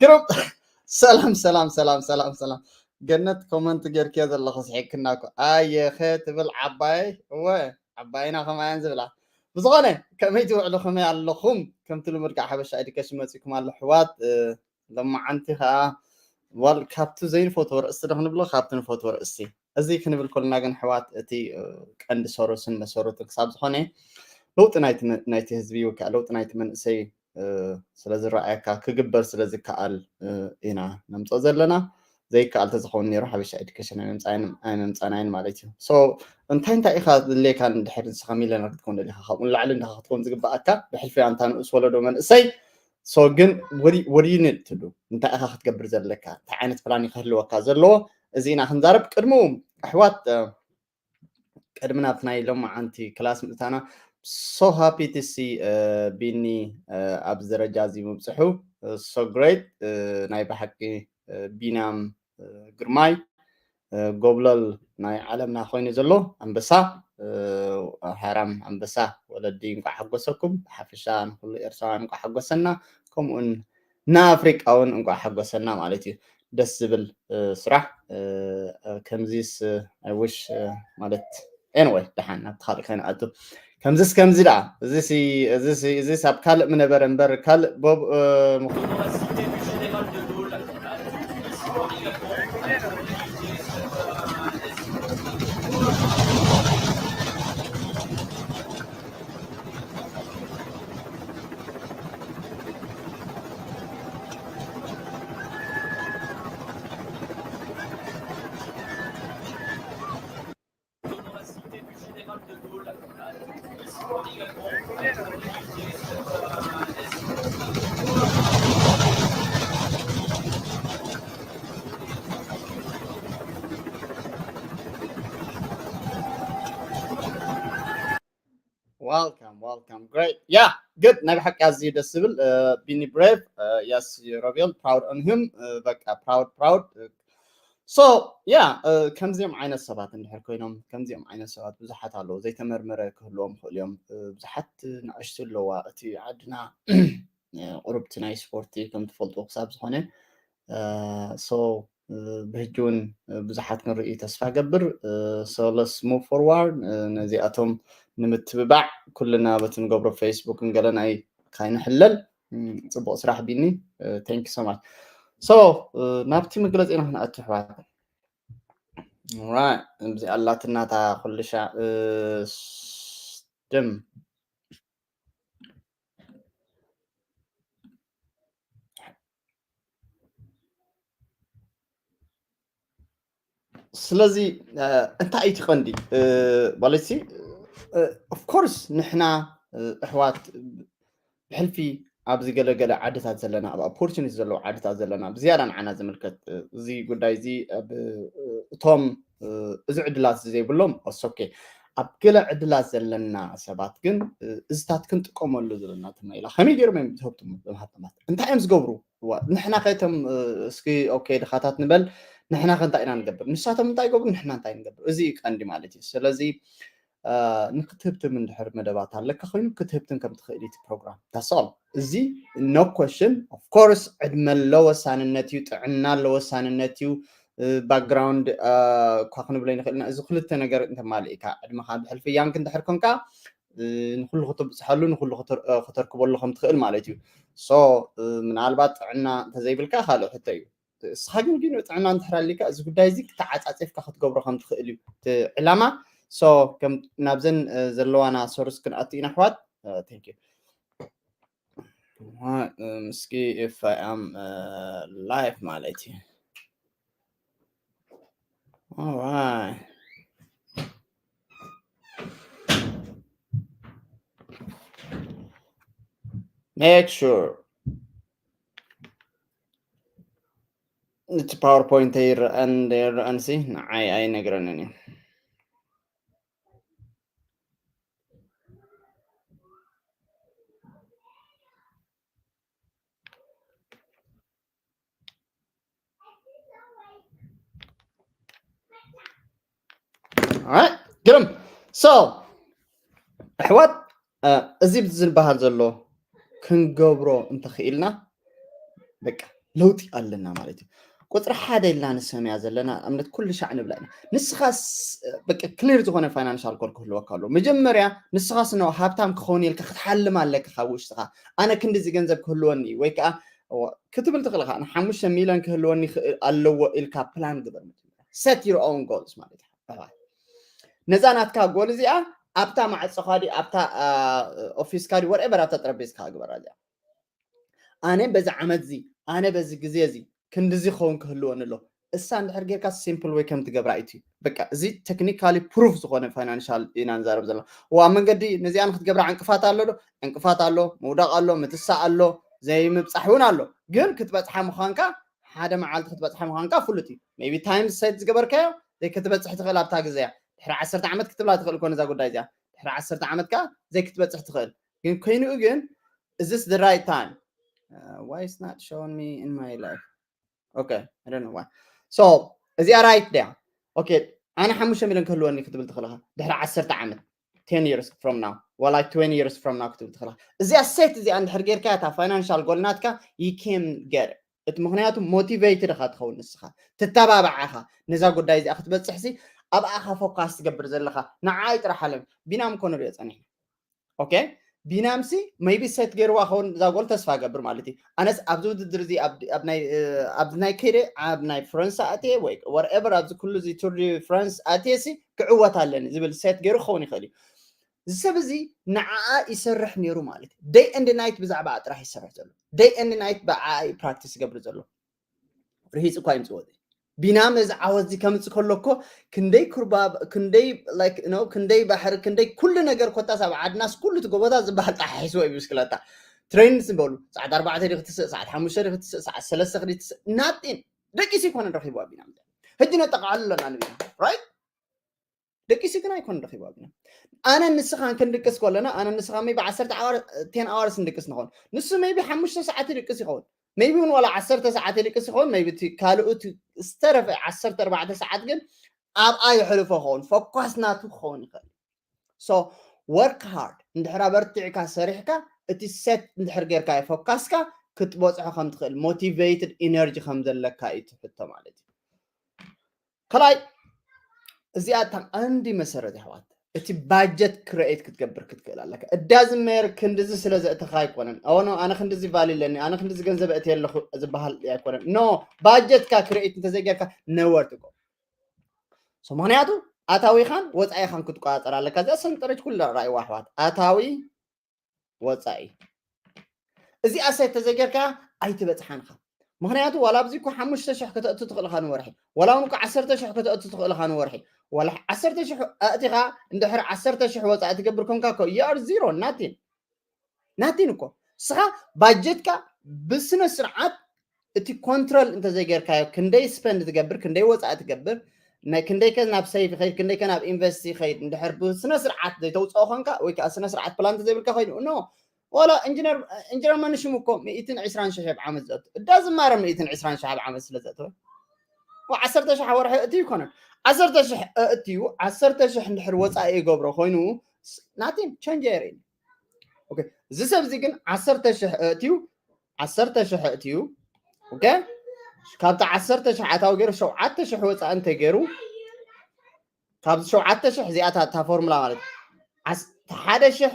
ግሩም። ሰላም ሰላም ሰላም ሰላም ሰላም። ገነት ኮመንት ጌርክዮ ዘለኹ ስሒቅክና እኮ። ኣየኸ ትብል ዓባይ። እወ፣ ዓባይና ከማያን ዝብላ። ብዝኾነ፣ ከመይ ትውዕሉ፣ ከመይ ኣለኹም? ከምቲ ልሙድ ከዓ ሓበሻ ኤዱኬሽን መፂኩም ኣሎ ኣሕዋት። እ፣ ሎማዓንቲ ከዓ ዋል ካብቲ ዘይንፈትዎ ርእስቲ ዶ ክንብሎ፣ ካብቲ ንፈትዎ ርእስቲ። እዚ ክንብል ከለና ግን ኣሕዋት እቲ፣ እ፣ ቀንዲ ሰሩስን መሰረቱን ክሳብ ዝኾነ ለውጢ ናይቲ መ-፣ ናይቲ ህዝቢ ወይ ከዓ ለውጢ ናይቲ መንእሰይ እ፣ ስለ ዝረኣየካ፣ ክግበር ስለ ዝከኣል፣ እ፣ ኢና ነምፅኦ ዘለና። ዘይከኣል ተዝኸውን ነይሩ ሓበሻ ኤዱኬሽን ኣይመምፃእን-፣ ኣይመምፃእናይን ማለት እዩ። So እንታይ እንታይ ኢኻ ድሌካ እንድሕር ንስኻ ሚልዮነር ክትከውን ደሊኻ፣ ካብኡ ንላዕሊ እንዲኻ ክትከውን ዝግበኣካ፣ ብሕልፊ ኣንታ ንኡስ ወለዶ መንእሰይ። So ግን what do you, what do you need to do? እንታይ ኢኻ ክትገብር ዘለካ? እንታይ ዓይነት ፕላን እዩ ክህልወካ ዘለዎ? እዚ ኢና ክንዛረብ። ቅድሙ ኣሕዋት፣ እ፣ ቅድሚ ናብቲ ናይ ሎማዓንቲ ክላስ ምእታና፣ so happy to see፣ እ፣ ቢኒ፣ እ፣ ኣብዚ ደረጃ እዚ ምብፅሑ፣ እ፣ so great። እ፣ ናይ ብሓቂ፣ እ፣ ቢንያም፣ እ፣ ግርማይ፣ እ፣ ጎብለል ናይ ዓለምና ኮይኑ ዘሎ ኣንበሳ፣ እ፣ ሓራም ኣንበሳ ወለዲ እንቋዕ ሓጎሰኩም። ብሓፈሻ ንኩሉ ኤርትራውያን እንቋዕ ሓጎሰና፣ ከምኡውን ንኣፍሪቃ እውን እንቋዕ ሓጎሰና ማለት እዩ። ደስ ዝብል፣ እ፣ ስራሕ፣ እ፣ እ፣ ከምዚስ፣ እ፣ I wish፣ እ፣ ማለት anyway፣ ደሓን ናብቲ ካልእ ከይንኣቱ። ከምዚስ ከምዚ ደኣ፣ እዚሲ፣ እዚሲ፣ እዚስ ኣብ ካልእ ምነበረ እምበር፣ ካልእ ቦብ፣ እ፣ ምኽ-፣ Welcome, welcome. Great. Yeah, good. ናይ ብሓቂ ኣዝዩ ደስ ዝብል፣ እ፣ ቢኒ ብሬቭ፣ እ፣ yes፣ ሮቤል፣ proud on him። እ፣ በቃ፣ proud, proud። እ፣ so yeah፣ እ፣ ከምዚኦም ዓይነት ሰባት እንድሕር ኮይኖም፣ ከምዚኦም ዓይነት ሰባት ብዙሓት ኣለዉ። ዘይተመርመረ ክህልዎም ይኽእሉ እዮም። እ፣ ብዙሓት ንኣሽቱ ኣለዋ። እቲ ዓድና፣ እ፣ ቁሩብቲ ናይ ስፖርቲ ከም ትፈልጡ ክሳብ ዝኾነ፣ እ፣ so እ፣ ብሕጂ እውን፣ እ፣ ብዙሓት ክንርኢ ተስፋ ገብር። እ፣ so let's move forward። እ፣ ነዚኣቶም ንምትብባዕ ኩልና በቲ ንገብሮ ፌስቡክን ገለን ኣይ-፣ ካይንሕለል። እ፣ ጽቡቕ ስራሕ ቢኒ። እ፣ thank you so much። So፣ እ፣ ናብቲ መግለጺና ክንኣቱ ኣሕዋት። Alright፣ እዚኣ ኣላትና እታ ኩልሻ፣ እ፣ ስ-፣ ድም። ስለዚ፣ እ፣ እንታይ እዩ እቲ ቀንዲ? እ፣ ማለትሲ፣ እ፣ of course ንሕና፣ እ፣ ኣሕዋት ብሕልፊ ኣብዚ ገለገለ ዓድታት ዘለና፣ ኣብ ኦፖርቹኒቲ ዘለዉ ዓድታት ዘለና፣ ብዝያዳ ንዓና ዝምልከት፣ እ፣ እዚ ጉዳይ እዚ ኣብ፣ እ፣ እቶም፣ እ፣ እዚ ዕድላት እዚ ዘይብሎም፣ it's okay። ኣብ ገለ ዕድላት ዘለና ሰባት ግን፣ እ፣ እዚታት ክንጥቀመሉ ዘለና ተማኢላ። ከመይ ገይሮም እዮም ዝህብትሙ፣ እዞም ሃብታማት? እንታይ እዮም ዝገብሩ? ዋ፣ ንሕና ከ እቶም፣ እ፣ እስኪ ኦኬ ድኻታት ንበል፣ ንሕና ከ እንታይ ኢና ንገብር? ንሳቶም እንታይ ይገብሩ፣ ንሕና እንታይ ንገብር? እዚ እዩ ቀንዲ ማለት እዩ። ስለዚ፣ እ፣ ንክትህብትም እንድሕር መደባት ኣለካ ኮይኑ፣ ክትህብትም ከም ትኽእል እዩ እቲ ፕሮግራም። That's all። እዚ no question። Of course፣ ዕድመ ኣሎ ወሳንነት እዩ፣ ጥዕና ኣሎ ወሳንነት እዩ፣ እ፣ ባክግራውንድ፣ እ፣ እኳ ክንብሎ ይንኽእል ኢና። እዚ ክልተ ነገር እንተማሊእካ፣ ዕድመኻ ብሕልፊ ያንግ እንድሕር ኮንካ፣ እ፣ ንኩሉ ክትብጽሐሉ፣ ንኩሉ ክተር-፣ እ፣ ከተርክበሉ ከም ትኽእል ማለት እዩ። So፣ እ፣ ምናልባት ጥዕና እንተዘይብልካ ካልእ ሕቶ እዩ። እስኻ ግን፣ ግን ጥዕና እንድሕር ኣሊካ፣ እዚ ጉዳይ እዚ ክተዓጻጺፍካ ክትገብሮ ከም ትኽእል እዩ እቲ ዕላማ። So፣ ከም ናብዘን፣ እ፣ ዘለዋና ሶርስ ክንኣቱ ኢና ኣሕዋት። እ፣ thank you። What, um, እስኪ if I am, uh, live ማለት እዩ። Alright. Make sure እቲ ፓወርፖይንት ይረአን ይረአን ሲ ንዓይ ኣይነግረንን እዩ። Alright፣ ግርም። So ኣሕዋት፣ እ፣ እዚ ዝበሃል ዘሎ ክንገብሮ እንተኽኢልና፣ በቃ ለውጢ ኣለና ማለት እዩ። ቁፅሪ ሓደ ኢልና ንሰምያ ዘለና እምነት ኩሉ ሻዕ ንብላ ኢና። ንስኻስ በቃ ክሊር ዝኾነ ፋይናንሻል ጎል ክህልወካ ኣለዎ። መጀመርያ ንስኻስ ነው ሃብታም ክኸውን ኢልካ ክትሓልም ኣለካ ካብ ውሽጥኻ። ኣነ ክንዲዚ ገንዘብ ክህልወኒ ወይ ከዓ ክትብል ትኽእል ኢኻ። ንሓሙሽተ ሚሊዮን ክህልወኒ ይኽእል ኣለዎ ኢልካ ፕላን ግበር። መጀመርያ set your own goals ማለት እዩ። ነዛ ናትካ ጎል እዚኣ ኣብታ ማዕፆኻ ድዩ ኣብታ ኦፊስካ ድዩ ወርኤቨር ኣብታ ጠረጴዝካ ግበራ እዚኣ። ኣነ በዚ ዓመት እዚ ኣነ በዚ ግዜ እዚ ክንድዚ ክኸውን ክህልወኒ ኣሎ። እሳ እንድሕር ጌርካ ሲምፕል ወይ ከም ትገብራ እዩ። በቃ እዚ ቴክኒካሊ ፕሩፍ ዝኾነ ፋይናንሻል ኢና ንዛረብ ዘለና። ዋ መንገዲ ነዚኣ ንክትገብራ ዕንቅፋት ኣሎ ዶ? ዕንቅፋት ኣሎ፣ ምውዳቕ ኣሎ፣ ምትሳእ ኣሎ፣ ዘይምብፃሕ እውን ኣሎ። ግን ክትበፅሓ ምዃንካ ሓደ መዓልቲ ክትበፅሓ ምዃንካ ፍሉጥ እዩ። ሜቢ ታይም ሴት ዝገበርካዮ ዘይክትበፅሕ ትኽእል ኣብታ ግዜ እያ። ድሕሪ ዓሰርተ ዓመት ክትብላ ትኽእል ኮነ እዛ ጉዳይ እዚኣ ድሕሪ ዓሰርተ ዓመት ከዓ ዘይክትበፅሕ ትኽእል። ግን ኮይኑኡ ግን is this the right time? Uh, why it's not showing me in my life? Okay, I don't know why. So እዚኣ ራይት ድያ? ኦኬ ኣነ ሓሙሽተ ሚሊዮን ክህልወኒ ክትብል ትኽእል ኢኻ ድሕሪ ዓሰርተ ዓመት ten years from now ወላ twenty years from now ክትብል ትኽእል ኢኻ። እዚኣ ሴት እዚኣ እንድሕር ጌርካ እታ ፋይናንሻል ጎል ናትካ you can get it። እቲ ምኽንያቱ ሞቲቬትድ ኢኻ ትኸውን ንስኻ ትተባባዕ ኢኻ ነዛ ጉዳይ እዚኣ ክትበፅሕ ሲ ኣብኣኻ ፎካስ ትገብር ዘለኻ ንዓይ ጥራሕ ኣለም ቢናም እኮ ንሪኦ ፀኒሕና። ኦኬ ቢናምሲ ሜቢ ሴት ገይርዋ ኸውን እዛ ጎል ተስፋ ገብር ማለት እዩ። ኣነስ ኣብዚ ውድድር እዚ ኣብዚ ናይ ከይደ ኣብ ናይ ፍረንስ ኣትየ ወይ ወርኤቨር ኣብዚ ኩሉ እዚ ቱር ዲ ፍራንስ ኣትየ ሲ ክዕወት ኣለኒ ዝብል ሴት ገይሩ ክኸውን ይኽእል እዩ። እዚ ሰብ እዚ ንዓኣ ይሰርሕ ነይሩ ማለት እዩ። ደይ ኤንድ ናይት ብዛዕባ ጥራሕ ይሰርሕ ዘሎ ደይ ኤንድ ናይት ብዓኣ እዩ ፕራክቲስ ይገብር ዘሎ። ርሂፅ እኳ ይምፅዎ ቢናም እዚ ዓወት እዚ ከምፅእ ከሎ እኮ ክንደይ ኩርባብ ክንደይ ላይክ ነው ክንደይ ባሕሪ ክንደይ ኩሉ ነገር ኮታስ ኣብ ዓድናስ ኩሉ እቲ ጎቦታት ዝበሃል ጠሓሒስዎ እዩ ብስክለታ ትሬን ዝበሉ ሰዓት ኣርባዕተ ዲ ክትስእ ሰዓት ሓሙሽተ ዲ ክትስእ ሰዓት ሰለስተ ክዲ ትስእ ናቲን ደቂሲ ይኮነ ረኪቡ ቢናም ሕጂ ነጠቃዕሉ ኣለና ንቢና ራይት ደቂሲ ግን ኣይኮነ ረኪቡ ቢናም ኣነ ንስኻን ክንድቅስ ከለና ኣነ ንስኻ ሜቢ ዓሰርተ ኣዋር ቴን ኣዋርስ ንድቅስ ንኸውን ንሱ ሜቢ ሓሙሽተ ሰዓት ይድቅስ ይኸውን ሜቢ እውን ዋላ ዓሰርተ ሰዓት ይድቅስ ይኸውን ሜቢ እቲ ካልኡ እቲ ዝተረፈ ዓሰርተ ኣርባዕተ ሰዓት ግን ኣብኣ የሕልፎ ክኸውን ፎካስ ናቱ ክኸውን ይኽእል so work hard እንድሕር ኣበርቲዕካ ሰሪሕካ እቲ ሴት እንድሕር ጌርካ ፎካስካ ክትበፅሖ ከም ትኽእል ሞቲቬትድ ኢነርጂ ከም ዘለካ እዩ ትሕቶ ማለት እዩ ካልኣይ እዚኣ እታ ቀንዲ መሰረት ይሕዋት እቲ ባጀት ክሬኤት ክትገብር ክትክእል ኣለካ እዳዝመየር ክንድዚ ስለ ዘእተኻ ኣይኮነን ኦኖ ኣነ ክንድዚ ቫሊ ኣለኒ ኣነ ክንድዚ ገንዘብ እእትየ ኣለኹ ዝበሃል ኣይኮነን ኖ ባጀትካ ክሬኤት እንተዘይጌርካ ነወርት እኮ ምክንያቱ ኣታዊኻን ወፃኢኻን ክትቆፃፀር ኣለካ እዚኣ ሰንጠረጅ ኩሉ ራእይዋ ኣሕዋት ኣታዊ ወፃኢ እዚኣ ሴት ተዘይጌርካ ኣይትበፅሓንኻ ምክንያቱ ዋላ ኣብዚ እኮ ሓሙሽተ ሽሕ ከተእቱ ትኽእልኻ ንወርሒ ዋላ እውን እኮ ዓሰርተ ሽሕ ከተእቱ ትኽእልኻ ንወርሒ ዋላ ዓሰርተ ሽሕ ኣእቲኻ እንድሕር ዓሰርተ ሽሕ ወፃኢ ትገብር ኮንካ እኮ you are zero nothing nothing እኮ ስኻ ባጀትካ ብስነ ስርዓት እቲ ኮንትሮል እንተዘይጌርካዮ ክንደይ ስፐንድ ትገብር ክንደይ ወፃኢ ትገብር ናይ ክንደይከ ናብ ሰይፍ ይኸይድ ክንደይከ ናብ ኢንቨስት ይኸይድ እንድሕር ብስነ ስርዓት ዘይተውፅኦ ኮንካ ወይ ከዓ ስነ ስርዓት ፕላን እንተዘይብልካ ኮይኑ ኖ ዋላ ኢንጂነር ኢንጂነር መንሽም እኮ ሚእትን ዕስራን ሽሕ ኣብ ዓመት ዘእቱ እዳ ዝማረ ሚእትን ዕስራን ሽሕ ኣብ ዓመት ስለ ዘእተወ ዓሰርተ ሽሕ ወርሒ እቲ ይኮነን ዓሰርተ ሽሕ እቲ ዓሰርተ ሽሕ እንድሕር ወፃኢ ይገብሮ ኮይኑ ናቲን ቸንጅ የርኢ እዚ ሰብ እዚ ግን ዓሰርተ ሽሕ እእትዩ ዓሰርተ ሽሕ እእትዩ ካብቲ ዓሰርተ ሽሕ ኣታዊ ገይሩ ሸውዓተ ሽሕ ወፃኢ እንተገይሩ ካብዚ ሸውዓተ ሽሕ እዚኣታ እታ ፎርሙላ ማለት ሓደ ሽሕ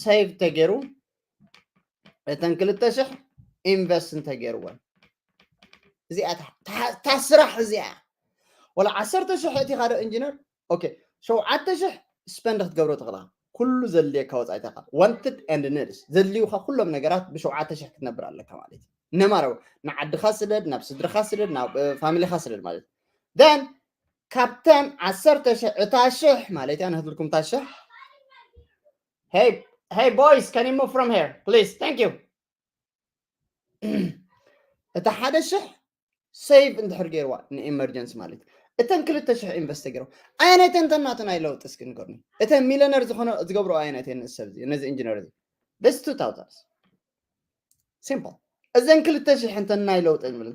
ሴቭ ተገይሩ እተን ክልተ ሽሕ ኢንቨስት እንተገይርወን እዚኣ እታ ስራሕ እዚኣ ወላ ዓሰርተ ሽሕ እቲ ሓደ ኢንጂነር ኦኬ ሸውዓተ ሽሕ ስፐንድ ክትገብሮ ትኽእልኻ ኩሉ ዘድልየካ ወፃኢታካ wanted and needs ዘድልዩካ ኩሎም ነገራት ብሸውዓተ ሽሕ ክትነብር ኣለካ ማለት እዩ ነማረው ንዓድኻ ስደድ ናብ ስድርኻ ስደድ ናብ ፋሚሊኻ ስደድ ማለት ደን ካብተን ዓሰርተ ሽሕ እታ ሽሕ ማለት እያ ንህትልኩም እታ ሽሕ Hey, hey boys, can you move from here, please? Thank you. እታ ሓደ ሽሕ ሴቭ እንድሕር ገይርዋ ንኤመርጀንሲ ማለት እዩ እተን ክልተ ሽሕ ኢንቨስት ገይርዋ ኣየነተን ተናቱ ናይ ለውጢ እስኪ ንገርኒ እተን ሚለነር ዝኾነ ዝገብሩ ኣየነተን ሰብ እዚ ነዚ ኢንጂነር እዚ this two thousand simple እዘን ክልተ ሽሕ እንተን ናይ ለውጢ ንብል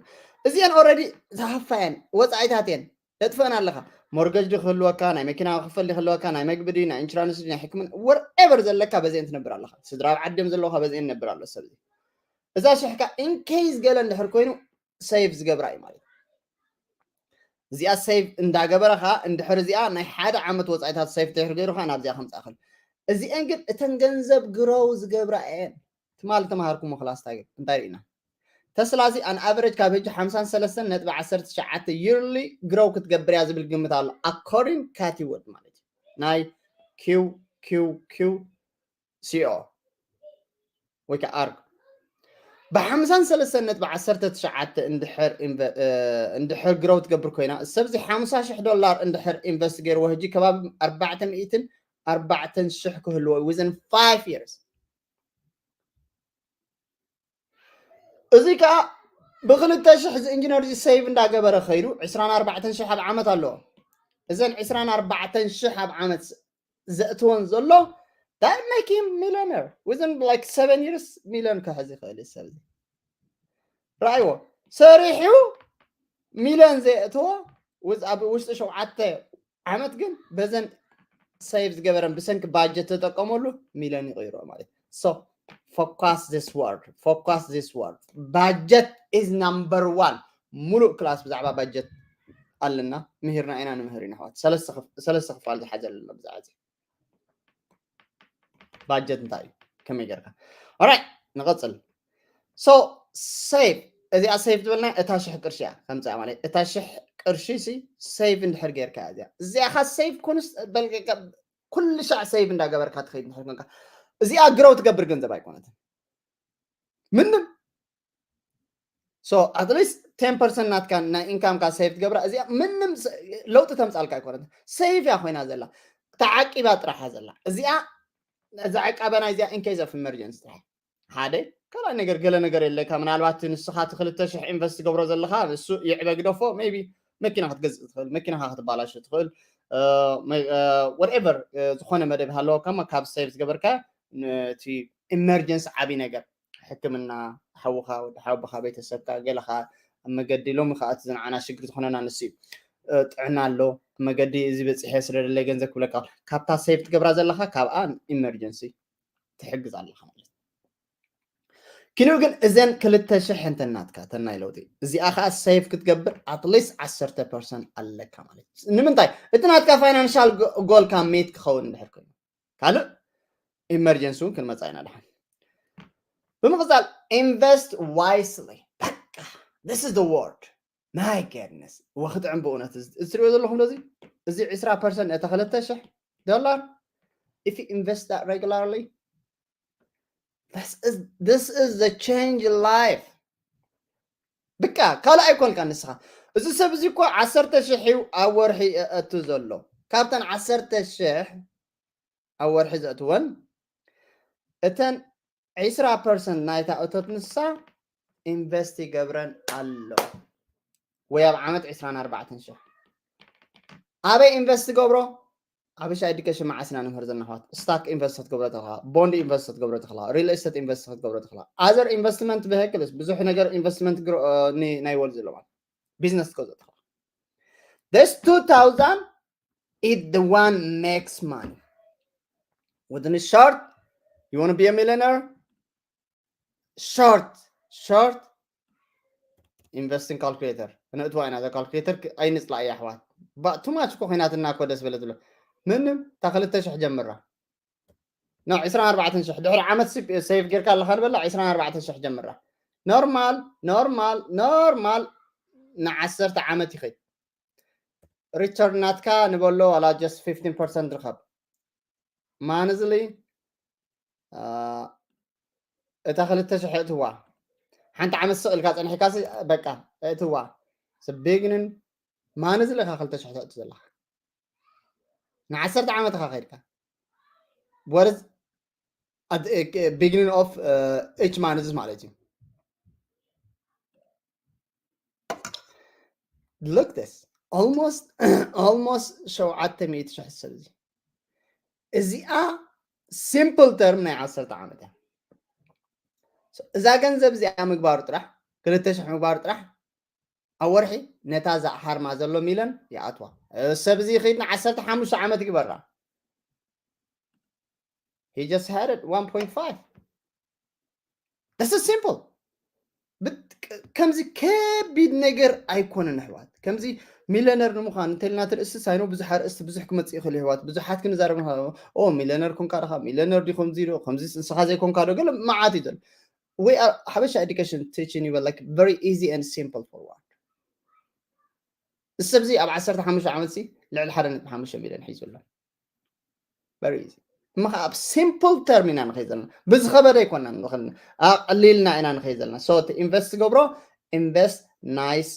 እዚአን ኦረዲ ዝሃፋየን ወፃኢታት እየን ተጥፈን ኣለኻ ሞርገጅ ዲ ክህልወካ ናይ መኪና ክፈል ክህልወካ ናይ መግቢ ዲ ናይ ኢንሹራንስ ዲ ናይ ሕክምና ወርኤቨር ዘለካ በዚአን ትነብር ኣለኻ ስድራ ኣብ ዓድዮም ዘለውካ በዚአን ነብር ኣሎ ሰብ እዚ እዛ ሽሕካ ኢንኬይዝ ገለ እንድሕር ኮይኑ save ዝገብራ እዩ ማለት እዩ። እዚኣ save እንዳገበረ ከዓ እንድሕር እዚኣ ናይ ሓደ ዓመት ወፃኢታት save ተይሩ ገይሩ ከዓ ናብዚኣ ከምፃእኽል። እዚአን ግን እተን ገንዘብ grow ዝገብራ እየን። ትማል ተምሃርኩሞ ክላስ እንታይ እንታይ ርኢና? ተስላ እዚ on average ካብ ሕጂ ሓምሳን ሰለስተን ነጥቢ ዓሰርተ ትሽዓተ yearly grow ክትገብር እያ ዝብል ግምት ኣሎ according Cathie Wood ማለት እዩ ናይ QQQ ሲኦ ወይ ከዓ ኣርግ ብሓምሳን ሰለስተን ነጥቢ ዓሰርተ ትሽዓተ እንድሕር grow ትገብር ኮይና፣ ሰብዚ ሓምሳ ሽሕ ዶላር እንድሕር invest ገይርዎ ሕጂ ከባቢ ኣርባዕተ ሚእትን ኣርባዕተን ሽሕ ክህልዎ within five years። እዚ ከዓ ብክልተ ሽሕ እዚ ኢንጂነር እዚ save እንዳገበረ ከይዱ ዕስራን ኣርባዕተን ሽሕ ኣብ ዓመት ኣለዎ። እዘን ዕስራን ኣርባዕተን ሽሕ ኣብ ዓመት ዘእትወን ዘሎ that make him millionaire within like seven years ሚሊዮን ክሕዝ ይኽእል እዩ ሰብ። ረኣይዎ፣ ሰሪሑ ሚሊዮን ዘየእትዎ ኣብ ውሽጢ ሸውዓተ ዓመት ግን በዘን save ዝገበረን ብሰንኪ ባጀት ተጠቀመሉ ሚሊዮን ይቕይሮ ማለት። So focus this word, focus this word. Budget is number one. ሙሉእ ክላስ ብዛዕባ ባጀት ኣለና፣ ምሂርና ኢና፣ ንምህር ኢና ኣሕዋት። ሰለስተ ክፋል ዝሓዘ ኣለና ብዛዕባ እዚ ባጀት እንታይ እዩ፣ ከመይ ጌርካ። Alright፣ ንቐጽል። So save፣ እዚኣ save ትብልና እታ ሽሕ ቅርሺ እያ ከምፅኣ ማለት። እታ ሽሕ ቅርሺ ሲ save እንድሕር ጌርካ እያ እዚኣ እዚኣ ካ save ኮንስ በልቀቀ ኩሉ ሻዕ save እንዳገበርካ ትኸይድ እንድሕር ኮንካ እዚኣ grow ትገብር ገንዘብ ኣይኮነትን ምንም። So at least ten percent ናትካ ናይ income ካ save ትገብራ እዚኣ ምንም ለውጢ ተምፃልካ ኣይኮነትን። Save እያ ኮይና ዘላ፣ ተዓቂባ ጥራሓ ዘላ እዚኣ። እዛ ዕቃበና እዚኣ in case of emergency ጥራሕ ሓደ ካልኣይ ነገር ገለ ነገር የለካ። ምናልባት ንስኻ እቲ ክልተ ሽሕ invest ትገብሮ ዘለኻ እሱ ይዕበ ግደፎ። Maybe መኪና ክትገዝእ ትኽእል፣ መኪናኻ ክትባላሾ ትኽእል፣ whatever ዝኾነ መደብ ሃለወካ ካብ save ዝገበርካ ነቲ emergency ዓብይ ነገር ሕክምና ሓውኻ ወዲ ሓውኻ ቤተሰብካ ገለኻ ኣብ መገዲ ሎሚ ከዓ እቲ ዝንዓና ሽግር ዝኾነና ንሱ እዩ። ጥዕና ኣሎ መገዲ እዚ በፂሐ ስለደለ ገንዘብ ክብለካ ካብታ save ትገብራ ዘለኻ ካብኣ emergency ትሕግዝ ኣለኻ ማለት እዩ። ኪንኡ ግን እዘን ክልተ ሽሕ እንተናትካ ተናይ ለውጢ እዚኣ ከዓ save ክትገብር at least ዓሰርተ percent ኣለካ ማለት እዩ። ንምንታይ እቲ ናትካ financial goal ካ meet ክኸውን እንድሕር ኮይኑ ካልእ emergency እውን ክንመፃ ኢና ድሓን። ብምቕፃል invest wisely በቃ this is the word። My goodness ወክጥዕም ብእውነት እዚ ትሪኦ ዘለኹም ዶ እዚ እዚ ዕስራ percent እታ ክልተ ሽሕ ዶላር if you invest that regularly this is this is the change life። ብቃ ካልእ ኣይኮንካ ንስኻ እዚ ሰብ እዚ እኮ ዓሰርተ ሽሕ እዩ ኣብ ወርሒ እቱ ዘሎ ካብተን ዓሰርተ ሽሕ ኣብ ወርሒ ዘእትወን እተን ዕስራ percent ናይታ እቶት ንሳ invest ይገብረን ኣሎ ወይ ኣብ ዓመት ዕስራን ኣርባዕተን ሽሕ ኣበይ invest ገብሮ ኣብ ሻ education መዓስ ኢና ንምህር ዘለና ኣሕዋት stock invest ክትገብሮ ተኽላ bond invest ክትገብሮ ተኽላ real estate invest ክትገብሮ ተኽላ other investment vehicles ብዙሕ ነገር investment ናይ ወል ዘለዋ business ክትገዝኦ ተኽላ this two thousand is the one makes money within a short you want to be a millionaire short short investing calculator እነእትዋ ኢና እዛ calculator ኣይንፅላ እያ ኣሕዋት too much እኮ ኮይናትና እኮ ደስ በለ ዝብሎ ምንም እታ ክልተ ሽሕ ጀምራ ናብ ዕስራን ኣርባዕተን ሽሕ ድሕሪ ዓመት save ጌርካ ኣለካ ንበላ ዕስራን ኣርባዕተን ሽሕ ጀምራ normal normal normal ንዓሰርተ ዓመት ይኸይድ return ናትካ ንበሎ ዋላ just fifteen percent ርኸብ monthly እታ ክልተ ሽሕ እትዋ ሓንቲ ዓመት ስቕ ኢልካ ፀኒሕካ በቃ እትዋ ስቢግንን monthly ኢኻ ክልተ ሽሕ ተእቱ ዘለካ ንዓሰርተ ዓመት ኢኻ ከይድካ what is beginning of each month ማለት እዩ look this almost almost ሸውዓተ ሚእቲ ሽሕ ሰብ እዚ እዚኣ simple term ናይ ዓሰርተ ዓመት እያ እዛ ገንዘብ እዚኣ ምግባሩ ጥራሕ ክልተ ሽሕ ምግባሩ ጥራሕ ኣብ ወርሒ ነታ እዛ ሓርማ ዘሎ ሚለን ይኣትዋ ሰብ እዚ ይኸይድ ንዓሰርተ ሓሙሽተ ዓመት ይግበራ he just had it one point five this is simple ብቃ ከምዚ ከቢድ ነገር ኣይኮነን ኣሕዋት። ከምዚ ሚለነር ንምዃን እንተልና ትርእሲ ሳይኖ ብዙሕ ኣርእስቲ ብዙሕ ክመጽእ ይኽእል ኣሕዋት። ብዙሓት ክንዛረብ ንኽእል። ኦ ሚለነር ኮንካ ዲኻ? ሚለነር ዲ ከምዚ ዶ ከምዚ ንስኻ ዘይኮንካ ዶ? ገለ መዓት እዩ ዘሎ። ወይ ሓበሻ ኤዱኬሽን ቲቺን ይበል like very easy and simple for one። እሰብዚ ኣብ ዓሰርተ ሓሙሽተ ዓመት ሲ ልዕሊ ሓደ ነጥቢ ሓሙሽተ ሚልዮን ሒዙ ኣሎ። Very easy። እሞ ከዓ ኣብ ሲምፕል ተርም ኢና ንኸይ ዘለና፣ ብዝኸበደ ኣይኮናን ንኽእል፣ ኣቕሊልና ኢና ንኸይ ዘለና። So እቲ ኢንቨስት ትገብሮ invest nice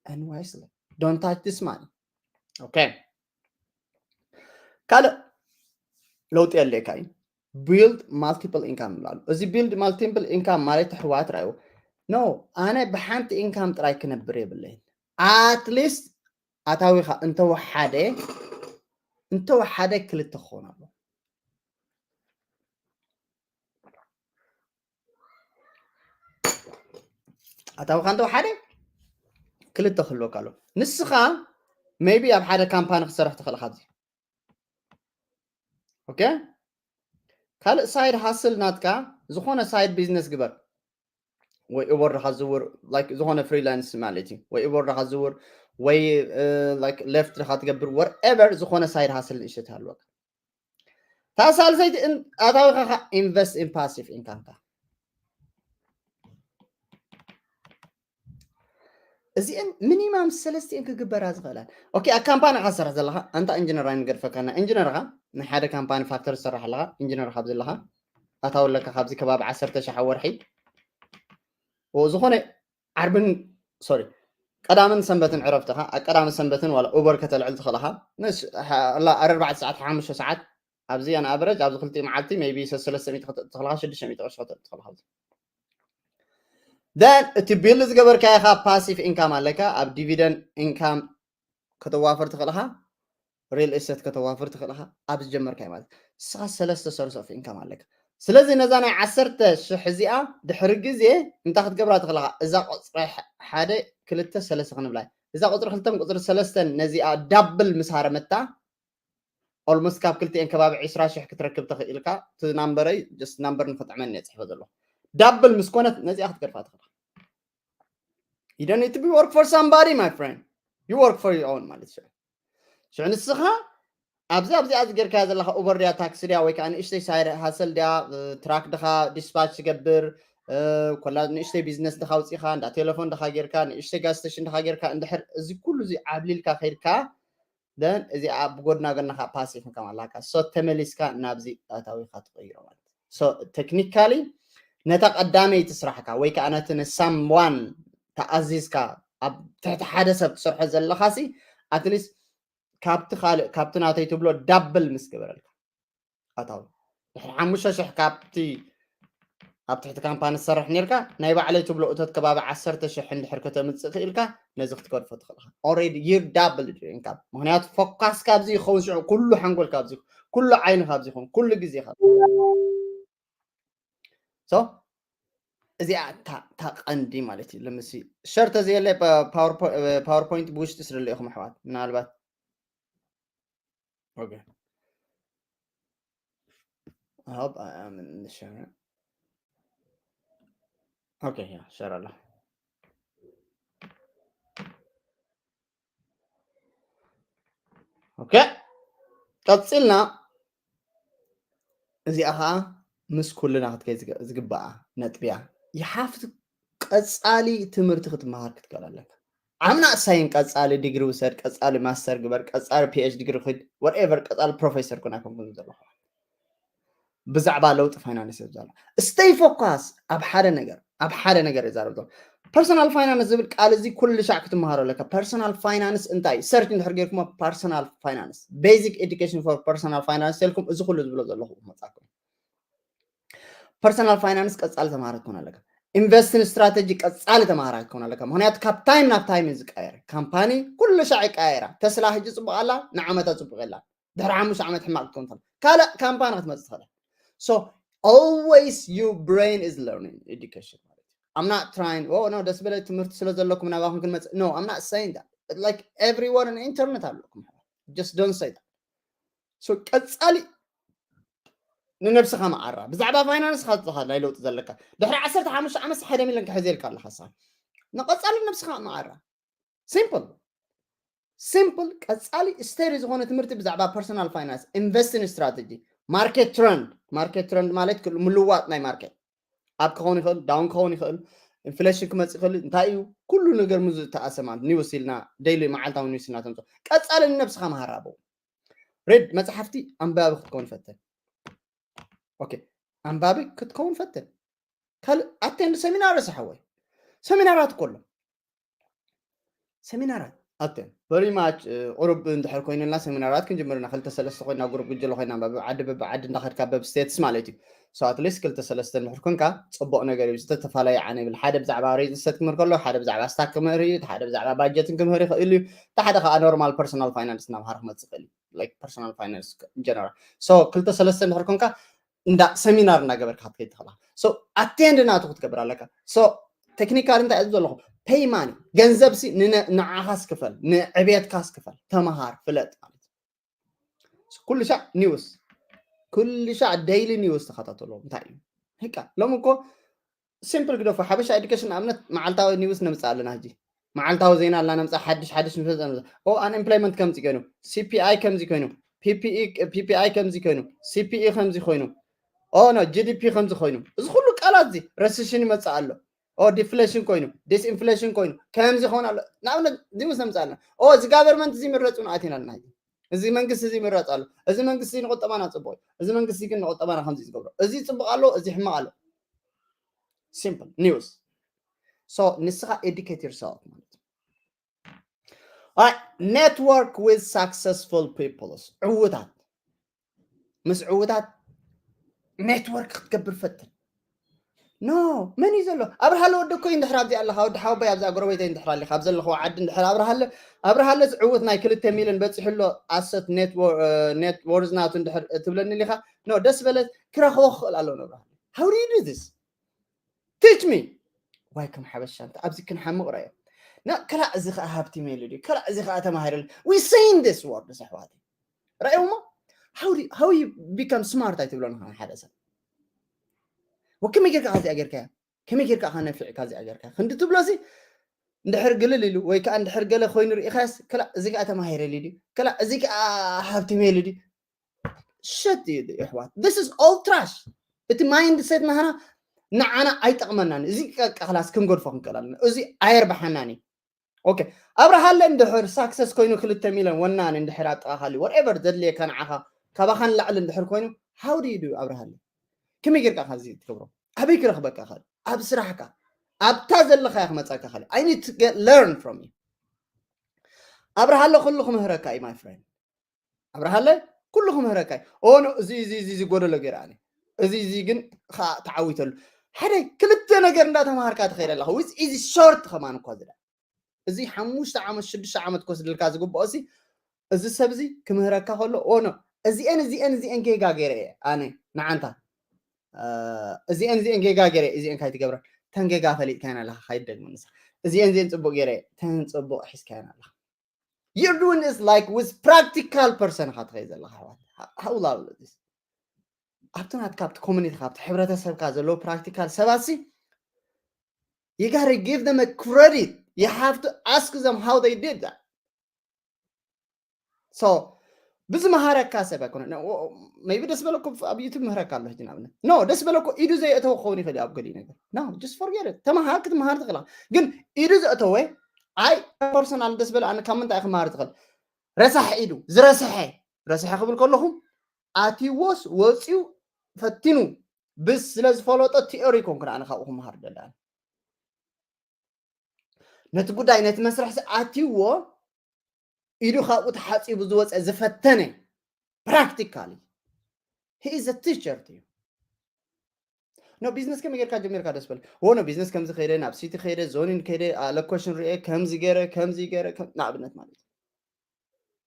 and wisely, don't touch this money። Okay። ካልእ ለውጢ የለካ እዩ። Build multiple income ይብላሉ። እዚ build multiple income ማለት ኣሕዋት ራዩ፣ no፣ ኣነ ብሓንቲ ኢንካም ጥራይ ክነብር የብለይን። At least ኣታዊኻ እንተወሓደ እንተወሓደ ክልተ ክኸውን ኣሎ። ኣታዊኻ እንተወሓደ ክልተ ክህልወካ ኣሎ። ንስኻ maybe ኣብ ሓደ ካምፓኒ ክትሰርሕ ትኽእል ኢኻ ኣብዚ። Okay። ካልእ ሳይድ ሃስል ናትካ ዝኾነ ሳይድ ቢዝነስ ግበር። ወይ ኡበር ድኻ ዝውር፣ like ዝኾነ ፍሪላንስ ማለት እዩ። ወይ ኡበር ድኻ ዝውር፣ ወይ like ሌፍት ድኻ ትገብር፣ whatever ዝኾነ ሳይድ ሃስል ንእሽተት ሃልወካ። እታ ሳልሰይቲ ኣታዊኻ ኢንቨስት ኢን ፓሲቭ ኢንካምካ። እዚአን ሚኒማም ሰለስቲአን ክግበራ ዝኽእላን። ኦኬ፣ ኣብ ካምፓኒ ኢኻ ትሰርሕ ዘለኻ፣ ኣንታ ኢንጂነር ኣይንገድፈካና። ኢንጂነር ኢኻ፣ ናይ ሓደ ካምፓኒ ፋክተሪ ትሰርሕ ኣለኻ፣ ኢንጂነር ኢኻ ኣብዚ ዘለኻ፣ ኣታዊ ኣለካ ካብዚ ከባቢ ዓሰርተ ሺሕ ኣብ ወርሒ። ኦ፣ ዝኾነ ዓርብን፣ ሶሪ፣ ቀዳምን ሰንበትን ዕረፍትኻ፣ ኣብ ቀዳምን ሰንበትን ዋላ ኡበር ከተልዕል ትኽእል ኢኻ። ንስ-፣ ሓ-፣ ኣላ ኣርባዕተ ሰዓት፣ ሓሙሽተ ሰዓት፣ ኣብዚ ኣን ኣቨረጅ፣ ኣብዚ ክልቲኡ መዓልቲ maybe ሰለስተ ሚእቲ ከተእቱ ትኽእል ኢኻ፣ ሽዱሽተ ሚእቲ ቅርሺ ከተእቱ ትኽእል ኢኻ። Then እቲ ቢልድ ዝገበርካዮ ኢኻ ፓሲቭ ኢንካም ኣለካ፣ ኣብ ዲቪደንድ ኢንካም ከተዋፍር ትኽእል ኢኻ፣ ሪል ኤስቴት ከተዋፍር ትኽእል ኢኻ፣ ኣብ ዝጀመርካዮ ማለት ንስኻ ሰለስተ ሶርስ ኦፍ ኢንካም ኣለካ። ስለዚ ነዛ ናይ ዓሰርተ ሽሕ እዚኣ ድሕሪ ግዜ እንታይ ክትገብራ ትኽእል ኢኻ? እዛ ቁፅሪ ሕ-፣ ሓደ ክልተ ሰለስተ ክንብላ እያ። እዛ ቁፅሪ ክልተን ቁፅሪ ሰለስተን ነዚኣ ዳብል ምስ ሃረመታ ኦልሞስት ካብ ክልቲኤን ከባቢ ዕስራ ሽሕ ክትረክብ ትኽእል ኢልካ። እቲ ናምበረይ ጀስት ናምበር ንክጥዕመኒ እየ ፅሕፎ ዘለኹ። ዳብል ምስ ኮነት ነዚኣ ክትገድፋ ትኽእል። You don't need to be work for somebody, my friend. You work for your own ማለት እዩ። ሽዑ ንስኻ ኣብዚ ኣብዚኣ ዝገርካያ ዘለኻ ኡበር ድያ፣ ታክሲ ድያ፣ ወይ ከዓ ንእሽተይ ሳይድ ሃሰል ድያ፣ ትራክ ድኻ ዲስፓች ትገብር፣ ኮላ ንእሽተይ ቢዝነስ ድኻ ውፂኻ፣ እንዳ ቴሌፎን ድኻ ጌርካ፣ ንእሽተይ ጋዝ ስቴሽን ድኻ ጌርካ፣ እንድሕር እዚ ኩሉ እዚ ዓብሊልካ ከይድካ፣ then እዚኣ ብጎድና ጎና ከዓ ፓሲቭ ኢንካም ኣላካ። So ተመሊስካ ናብዚ ኣታዊካ ትቕይሮ ማለት እዩ። So ቴክኒካሊ ነታ ቀዳመይቲ ስራሕካ ወይ ከዓ ነቲ ንሳም ዋን ተኣዚዝካ ኣብ ትሕቲ ሓደ ሰብ ትሰርሖ ዘለኻሲ ኣትሊስት ካብቲ ካልእ ካብቲ ናተይ ትብሎ ዳብል ምስ ገበረልካ ኣታዊ ድሕሪ ሓሙሽተ ሽሕ ካብቲ ኣብ ትሕቲ ካምፓኒ ትሰርሕ ኔርካ ናይ ባዕለይ ትብሎ እቶት ከባቢ ዓሰርተ ሽሕ እንድሕር ከተምፅእ ክኢልካ ነዚ ክትገድፎ ትኽእል ኢኻ። Already you double your income። ምኽንያቱ ፎካስ ካብዚ ይኸውን ሽዑ ኩሉ ሓንጎል ካብዚ ኩሉ ዓይኒ ካብዚ ይኸውን ኩሉ ግዜ ካብ so እዚኣ እታ እታ ቀንዲ ማለት እዩ። ለምሲ ሸር ተዘየለ ፓወርፖይንት ብውሽጢ ስደለ ኢኹም ኣሕዋት ምናልባት Okay. I hope I am in the share. Okay, yeah, share ኣሎ። Okay. ቀፂልና እዚኣ ከዓ ምስ ኩልና ክትከይ ዝግ-፣ ዝግባኣ ነጥብያ። You have to ቀፃሊ ትምህርቲ ክትመሃር ክትክእል ኣለካ። I'm not saying ቀፃሊ ዲግሪ ውሰድ፣ ቀፃሊ ማስተር ግበር፣ ቀፃሊ ፒ ኤች ዲ ዲግሪ ኺድ፣ whatever፣ ቀፃሊ ፕሮፌሰር ኩን ኣይኮንኩን ዘለኹ። ብዛዕባ ለውጢ ፋይናንስ እየ ዝዛረብ። Stay focus ኣብ ሓደ ነገር፣ ኣብ ሓደ ነገር እዛረብ ዘሎ። ፐርሰናል ፋይናንስ ዝብል ቃል እዚ ኩሉ ሻዕ ክትመሃሮ ኣለካ። ፐርሰናል ፋይናንስ እንታይ? ሰርች እንድሕር ጌርኩሞ ፐርሰናል ፋይናንስ፣ basic education for personal finance ተልኩም እዚ ኩሉ ዝብሎ ዘለኹ መጻኩም። ፐርሰናል ፋይናንስ ቀጻሊ ተማሃሪ ክትኮን ኣለካ። ኢንቨስትን ስትራተጂ ቀጻሊ ተማሃራይ ክትኮን ኣለካ። ምኽንያቱ ካብ ታይም ናብ ታይም እዩ ዝቀየር። ካምፓኒ ኩሉ ሻዕ ይቀያየራ። ተስላ ሕጂ ጽቡቕ ኣላ፣ ንዓመታ ጽቡቕ የላ። ድሕሪ ሓሙሽተ ዓመት ሕማቕ ክትኮን ትኽእል። ካልእ ካምፓኒ ክትመጽእ ትኽእል። So always your brain is learning education ማለት እዩ። I'm not trying, oh no፣ ደስ በለ ትምህርቲ ስለ ዘለኩም ናባኹም ክንመጽእ። No, I'm not saying that. But like everyone ኢንተርኔት ኣለኩም። Just don't say that. So ቀጻሊ ንነብስኻ መዓራ። ብዛዕባ ፋይናንስ ኻትኻ ናይ ለውጢ ዘለካ ድሕሪ ዓሰርተ ሓሙሽተ ዓመት ሓደ ሚሊዮን ክሕዘልካ ኣለካ ሳ ንቐጻሊ ነብስኻ መዓራ። Simple simple ቀጻሊ ስተዲ ዝኾነ ትምህርቲ ብዛዕባ personal finance፣ investing strategy፣ market trend። Market trend ማለት ምልዋጥ ናይ ማርኬት፣ up ክኸውን ይኽእል፣ down ክኸውን ይኽእል፣ ኢንፍሌሽን ክመጽእ ይኽእል። እንታይ እዩ? ኩሉ ነገር ምስ ዝተኣሰ ማለት ኒውስ ኢልና፣ ዴይሊ፣ መዓልታዊ ኒውስ ኢልና ተምጽኦ። ቀጻሊ ንነብስኻ መሃራቡ ሬድ መጽሓፍቲ ኣንባቢ ክትከውን ፈትን። ኦኬ፣ ኣንባቢ ክትከውን ፈትን። ካልእ ኣቴንድ ሰሚናር ሰሓወይ፣ ሰሚናራት እኮ ኣሎ። ሰሚናራት ኣቴንድ very much። ቁሩብ እንድሕር ኮይኑልና ሰሚናራት ክንጅምር ኢና። ክልተ ሰለስተ ኮይና፣ ጉሩብ ጉጅለ ኮይና፣ በብዓዲ በብዓዲ እንዳኸድካ፣ በብ ስቴትስ ማለት እዩ። So at least ክልተ ሰለስተ እንድሕር ኮንካ ጽቡቕ ነገር እዩ። ዝተፈላለየ ዓነ ይብል፣ ሓደ ብዛዕባ ሬጅስተት ክምህር ከሎ፣ ሓደ ብዛዕባ ስታክ ክምህር እዩ፣ ሓደ ብዛዕባ ባጀትን ክምህር ይኽእል እዩ፣ እቲ ሓደ ከዓ ኖርማል ፐርሶናል ፋይናንስ እናምሃረ ክመጽእ ይኽእል እዩ። Like personal finance in general። So ክልተ ሰለስተ እንድሕር ኮንካ እንዳ ሰሚናር እናገበርካ ክትከይድ ትኽእላ። So ኣቴንድ ናቱ ክትገብር ኣለካ። So ቴክኒካል እንታይ እዩ ዘለኹ? ፔይ ማኒ፣ ገንዘብ ሲ ንነ- ንዓኻስ ክፈል፣ ንዕብየትካስ ክፈል፣ ተመሃር፣ ፍለጥ ማለት እዩ። So ኩሉ ሻዕ ኒውስ፣ ኩሉ ሻዕ ዴይሊ ኒውስ ተኸታተሎ። እንታይ እዩ ህቃ ሎም እኮ ሲምፕል ግደፎ። ሓበሻ ኤዱኬሽን ንኣብነት መዓልታዊ ኒውስ ነምፅእ ኣለና። ሕጂ መዓልታዊ ዜና ኣላ ነምፅእ፣ ሓድሽ ሓድሽ ንፈልጥ ነምፅእ። ኦ፣ ኣንኤምፕሎይመንት ከምዚ ኮይኑ፣ ሲፒኣይ ከምዚ ኮይኑ፣ ፒፒኢ ፒፒኣይ ከምዚ ኮይኑ፣ ሲፒኢ ከምዚ ኮይኑ፣ ኦ ኖ ጂዲፒ ከምዚ ኮይኑ፣ እዚ ኩሉ ቃላት እዚ ረሲሽን ይመፅእ ኣሎ። ኦ ዲፍሌሽን ኮይኑ፣ ዲስኢንፍሌሽን ኮይኑ፣ ከምዚ ክኸውን ኣሎ። ንኣብነት ኒውስ ነምፅእ ኣለና። ኦ እዚ ጋቨርመንት እዚ ምረፁ ንኣቲና ኣለና። ሕጂ እዚ መንግስቲ እዚ ምረፅ ኣሎ። እዚ መንግስቲ ንቁጠባና ፅቡቅ እዩ። እዚ መንግስቲ ግን ንቁጠባና ከምዚ ዝገብሮ፣ እዚ ፅቡቅ ኣሎ፣ እዚ ሕማቅ ኣሎ። ሲምፕል ኒውስ። So ንስኻ ኤዱኬት ዮርሰልፍ ማለት እዩ። Network with successful people። ዕውታት ምስ ዕውታት ኔትወርክ ክትገብር ፈትን። ኖ መን እዩ ዘሎ? ኣብርሃለ ወደ ኮይ እንድሕር ኣብዚ ኣለኻ፣ ወዲ ሓወባይ ኣብዛ ጎረቤተይ እንድሕር ኣሊኻ፣ ኣብ ዘለኽዎ ዓዲ እንድሕር ኣብርሃለ ኣብርሃለ ዝዕውት ናይ ክልተ ሚሊዮን በፂሑ ኣሎ ኣሰት ኔት ወርዝ ናቱ እንድሕር ትብለኒ ሊኻ። ኖ ደስ በለት ክረኽቦ ክኽእል ኣለዎ። ኣብርሃለ how do you do this? Teach me። ዋይ ከም ሓበሻ እንተ ኣብዚ ክንሓምቕ ረዮ። ና ከላ እዚ ኸኣ ሃብቲ ሜሉ ድዩ? ከላ እዚ ኸኣ ተማሂሩ። We saying this word ኣሕዋት። ረእዮሞ how do how you become smart ኣይትብሎን ሓደ ሰብ። ወከመይ ጌርካ ከዚኣ ጌርካያ? ከመይ ጌርካ ከ ነፊዕካ እዚኣ ጌርካ ክንዲ ትብሎ ሲ እንድሕር ግልል ኢሉ ወይ ከዓ እንድሕር ገለ ኮይኑ ርኢኻስ ከላ እዚ ከዓ ተማሂረሉ ድዩ? ከላ እዚ ከዓ ሃብቲ ሜሉ ድዩ? ሸት እዩ ኣሕዋት። This is all trash። እቲ ማይንድ ሴት ናህና ንዓና ኣይጠቕመናን። እዚ ክላስ ክንገድፎ ክንክእል ኣለና። እዚ ኣየርብሓናን እዩ። ኦኬ ኣብርሃለ እንድሕር ሳክሰስ ኮይኑ ክልተ ሚሊዮን ወናኒ እንድሕር ኣብ ጥቓኻ ኣልዩ whatever ዘድልየካ ንዓኻ ካባኻ ንላዕሊ እንድሕር ኮይኑ how do you do ኣብርሃለ? ከመይ ጌርካ እዚ ትገብሮ? ኣበይ ክረኽበካ ኻል? ኣብ ስራሕካ ኣብታ ዘለኻያ ክመፀካ ኻል። I need to get learn from you። ኣብርሃለ ኩሉ ክምህረካ እዩ my friend። ኣብርሃለ ኩሉ ክምህረካ እዩ። ኦ ኖ እዚ እዚ እዚ እዚ ጎደሎ ገይረ ኣነ እዚ እዚ ግን ከዓ ተዓዊተሉ ሓደ ክልተ ነገር እንዳተማሃርካ ትኸይድ ኣለኻ። With easy short ከማን እኳ ዝዳ እዚ ሓሙሽተ ዓመት ሽዱሽተ ዓመት ክወስድልካ ዝግብኦ ሲ እዚ ሰብ እዚ ክምህረካ ከሎ ኦ ኖ እዚኤን እዚኤን እዚኤን ጌጋ ገይረ እየ ኣነ ንዓንታ እዚኤን እዚኤን ጌጋ ገይረ እዚኤን ካይትገብረን ተን ጌጋ ፈሊጥካየን ኣለኻ ካይትደግመን ንስኻ እዚኤን እዚኤን ፅቡቅ ገይረ ተን ፅቡቅ ሒዝካየን ኣለኻ። You're doing this like with practical person ኢኻ ትኸይድ ዘለኻ ኣሕዋት። How lovely this ኣብቲ ናትካ ኣብቲ ኮሚኒቲ ካብቲ ሕብረተሰብካ ዘለዉ ፕራክቲካል ሰባት ሲ you gotta give them a credit. You have to ask them how they did that. So ብዝመሃረካ ሰብ ኣይኮነ maybe ደስ በለኮ ኣብ ዩቱብ ምህረካ ኣሎ ሕጂ ንኣብነት no ደስ በለኮ ኢዱ ዘየእተወ ክኸውን ይኽእል እዩ ኣብ ገሊኡ ነገር no just forget it ተመሃር ክትመሃር ትኽእል ግን ኢዱ ዘእተወ ኣይ ፐርሰናል ደስ በለ ኣነ ካብ ምንታይ ክመሃር ትኽእል ረሳሕ ኢዱ ዝረስሐ ረስሐ ክብል ከለኹም ኣትይዎስ ወፂኡ ፈቲኑ ብስ ስለ ዝፈለጦ ቲኦሪ ኮንኩን ኣነ ካብኡ ክመሃር ደላን ነቲ ጉዳይ ነቲ መስርሕ ኣትይዎ ኢዱ ካብኡ ተሓፂቡ ዝወፀ ዝፈተነ practically he is a teacher to you no ቢዝነስ ከመይ ጌርካ ጀሚርካ ደስ በል ዎ no ቢዝነስ ከምዚ ከይደ ናብ ሲቲ ከይደ ዞኒን ከይደ location ርኤ ከምዚ ገይረ ከምዚ ገይረ ንኣብነት ማለት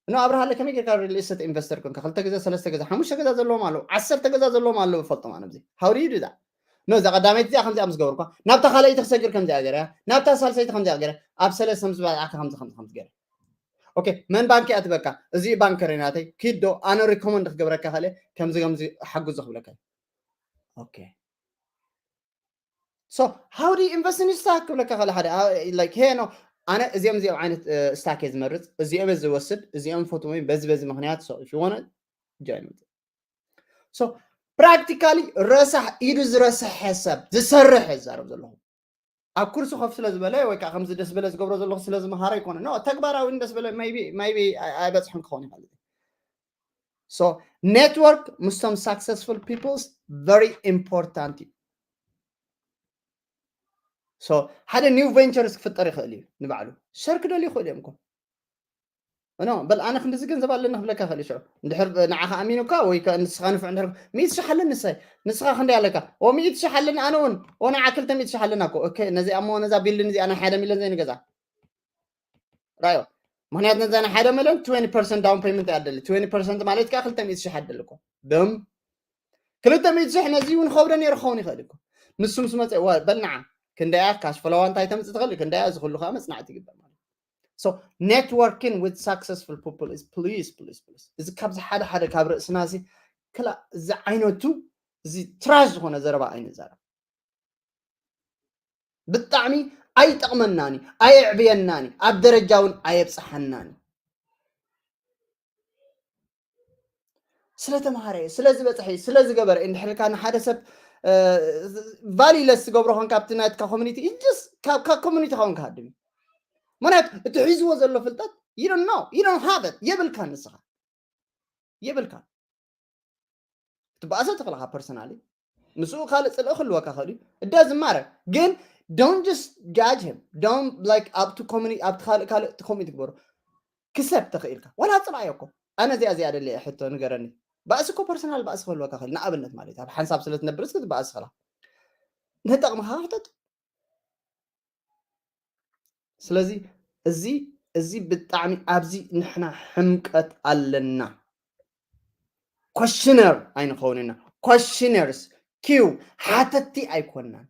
ኖ ኣብርሃለ ከመይ ጌርካ ሪል ስቴት ኢንቨስተር ኮንካ ክልተ ገዛ ሰለስተ ገዛ ሓሙሽተ ገዛ ዘለዎም ኣለዉ ዓሰርተ ገዛ ዘለዎም ኣለዉ ፈልጦም ኣነ ብዚ how do you do that no እዛ ቀዳመይቲ እዚኣ ከምዚኣ ምስ ገበርኳ ናብታ ካልኣይቲ ክሰግር ከምዚኣ ገይረ ናብታ ሳልሰይቲ ከምዚኣ ገይረ ኣብ ሰለስተ ምስ በልዓካ ከምዚ ከምዚ ከምዚ ገይረ okay መን ባንክ እያ ትበካ እዚ ባንከር ናተይ ኪዶ ኣነ recommend ክገብረካ ከለ ከምዚ ከምዚ ሓግዞ ክብለካ okay so how do you invest in stock ክብለካ ከለ ሓደ like hey no ኣነ እዚኦም እዚኦም ዓይነት stock እየ ዝመርፅ እዚኦም እየ ዝወስድ እዚኦም ፈትዎም በዚ በዚ ምክንያት so if you want join so practically ረሳሕ ኢዱ ዝረስሐ ሰብ ዝሰርሕ እዛረብ ዘለኹ ኣብ ኩርሲ ኮፍ ስለ ዝበለ ወይ ከዓ ከምዚ ደስ በለ ዝገብሮ ዘለኹ ስለ ዝመሃረ ኣይኮነ no ተግባራዊ ደስ በለ maybe maybe ኣይበፅሕን ክኸውን ይኽእል so network ምስቶም successful peoples very important እዩ so ሓደ new ventures ክፍጠር ይኽእል እዩ ንባዕሉ share ክደልዩ ይኽእል እዮም እኮ እኖ በል ኣነ ክንድዚ ገንዘብ ኣለኒ ክብለካ ይኽእል ሽዑ እንድሕር ንዓኻ ኣሚኑካ ወይ ንስኻ ንፍዕ እንድሕር ሚእቲ ሽሕ ኣለኒ ንሳይ ንስኻ ክንደይ ኣለካ ኦ ሚእቲ ሽሕ ኣለኒ ኣነ እውን ኦ ንዓ ክልተ ሚእቲ ሽሕ ኣለና እኮ ነዚኣ እሞ ነዛ ቢልድን እዚኣ ናይ ሓደ ሚልዮን ዘይንገዛ ራዮ ምክንያት ነዛ ናይ ሓደ ሚልዮን twenty percent down payment ኣደሊ twenty percent ማለት ከዓ ክልተ ሚእቲ ሽሕ ኣደሊ እኮ ደም ክልተ ሚእቲ ሽሕ ነዚ እውን ከብደ ነይሩ ክኸውን ይኽእል እኮ ንሱ ምስ መፀ በል ንዓ ክንደያ ካሽ ፍለዋ እንታይ ተምፅእ ትኽእል ክንደያ እዚ ኩሉ ከዓ መፅናዕቲ ይግበር ማለት so networking with successful people is please please please እዚ ካብዚ ሓደ ሓደ ካብ ርእስና ሲ ክላ እዚ ዓይነቱ እዚ ትራሽ ዝኾነ ዘረባ ኣይንዛረብ ብጣዕሚ ኣይጠቕመናን እዩ ኣየዕብየናን እዩ ኣብ ደረጃ እውን ኣየብፅሓናን እዩ ስለተምሃረ እዩ ስለዝበፅሐ እዩ ስለዝገበረ እዩ እንድሕር ኢልካ ንሓደ ሰብ value less ዝገብሮ ኾን ካብቲ ናትካ community just ካብ community ኸውን ክሃድም እዩ ምክንያቱ እቲ ሒዝዎ ዘሎ ፍልጠት you don't know you don't have it የብልካ ንስኻ የብልካ ትበኣሰ ትኽእልኻ personally ምስኡ ካልእ ፅልኢ ክህልወካ ክእል እዩ it doesn't matter ግን don't just judge him don't like ኣብቲ community ኣብቲ ካልእ ካልእ community ትግበሩ ክሰብ ተኽኢልካ ዋላ ፅላዮ እኮ ኣነ እዚኣ እዚኣ ደለ ሕቶ ንገረኒ ባእሲ እኮ personal ባእሲ ክህልወካ ክእል ንኣብነት ማለት ኣብ ሓንሳብ ስለ ትነብርስ ክትበኣስ ክላ ንጠቕምኻ ሕተት ስለዚ እዚ እዚ ብጣዕሚ ኣብዚ ንሕና ሕምቀት ኣለና questioner ኣይንኸውን ኢና questioners ኪው ሓተቲ ኣይኮናን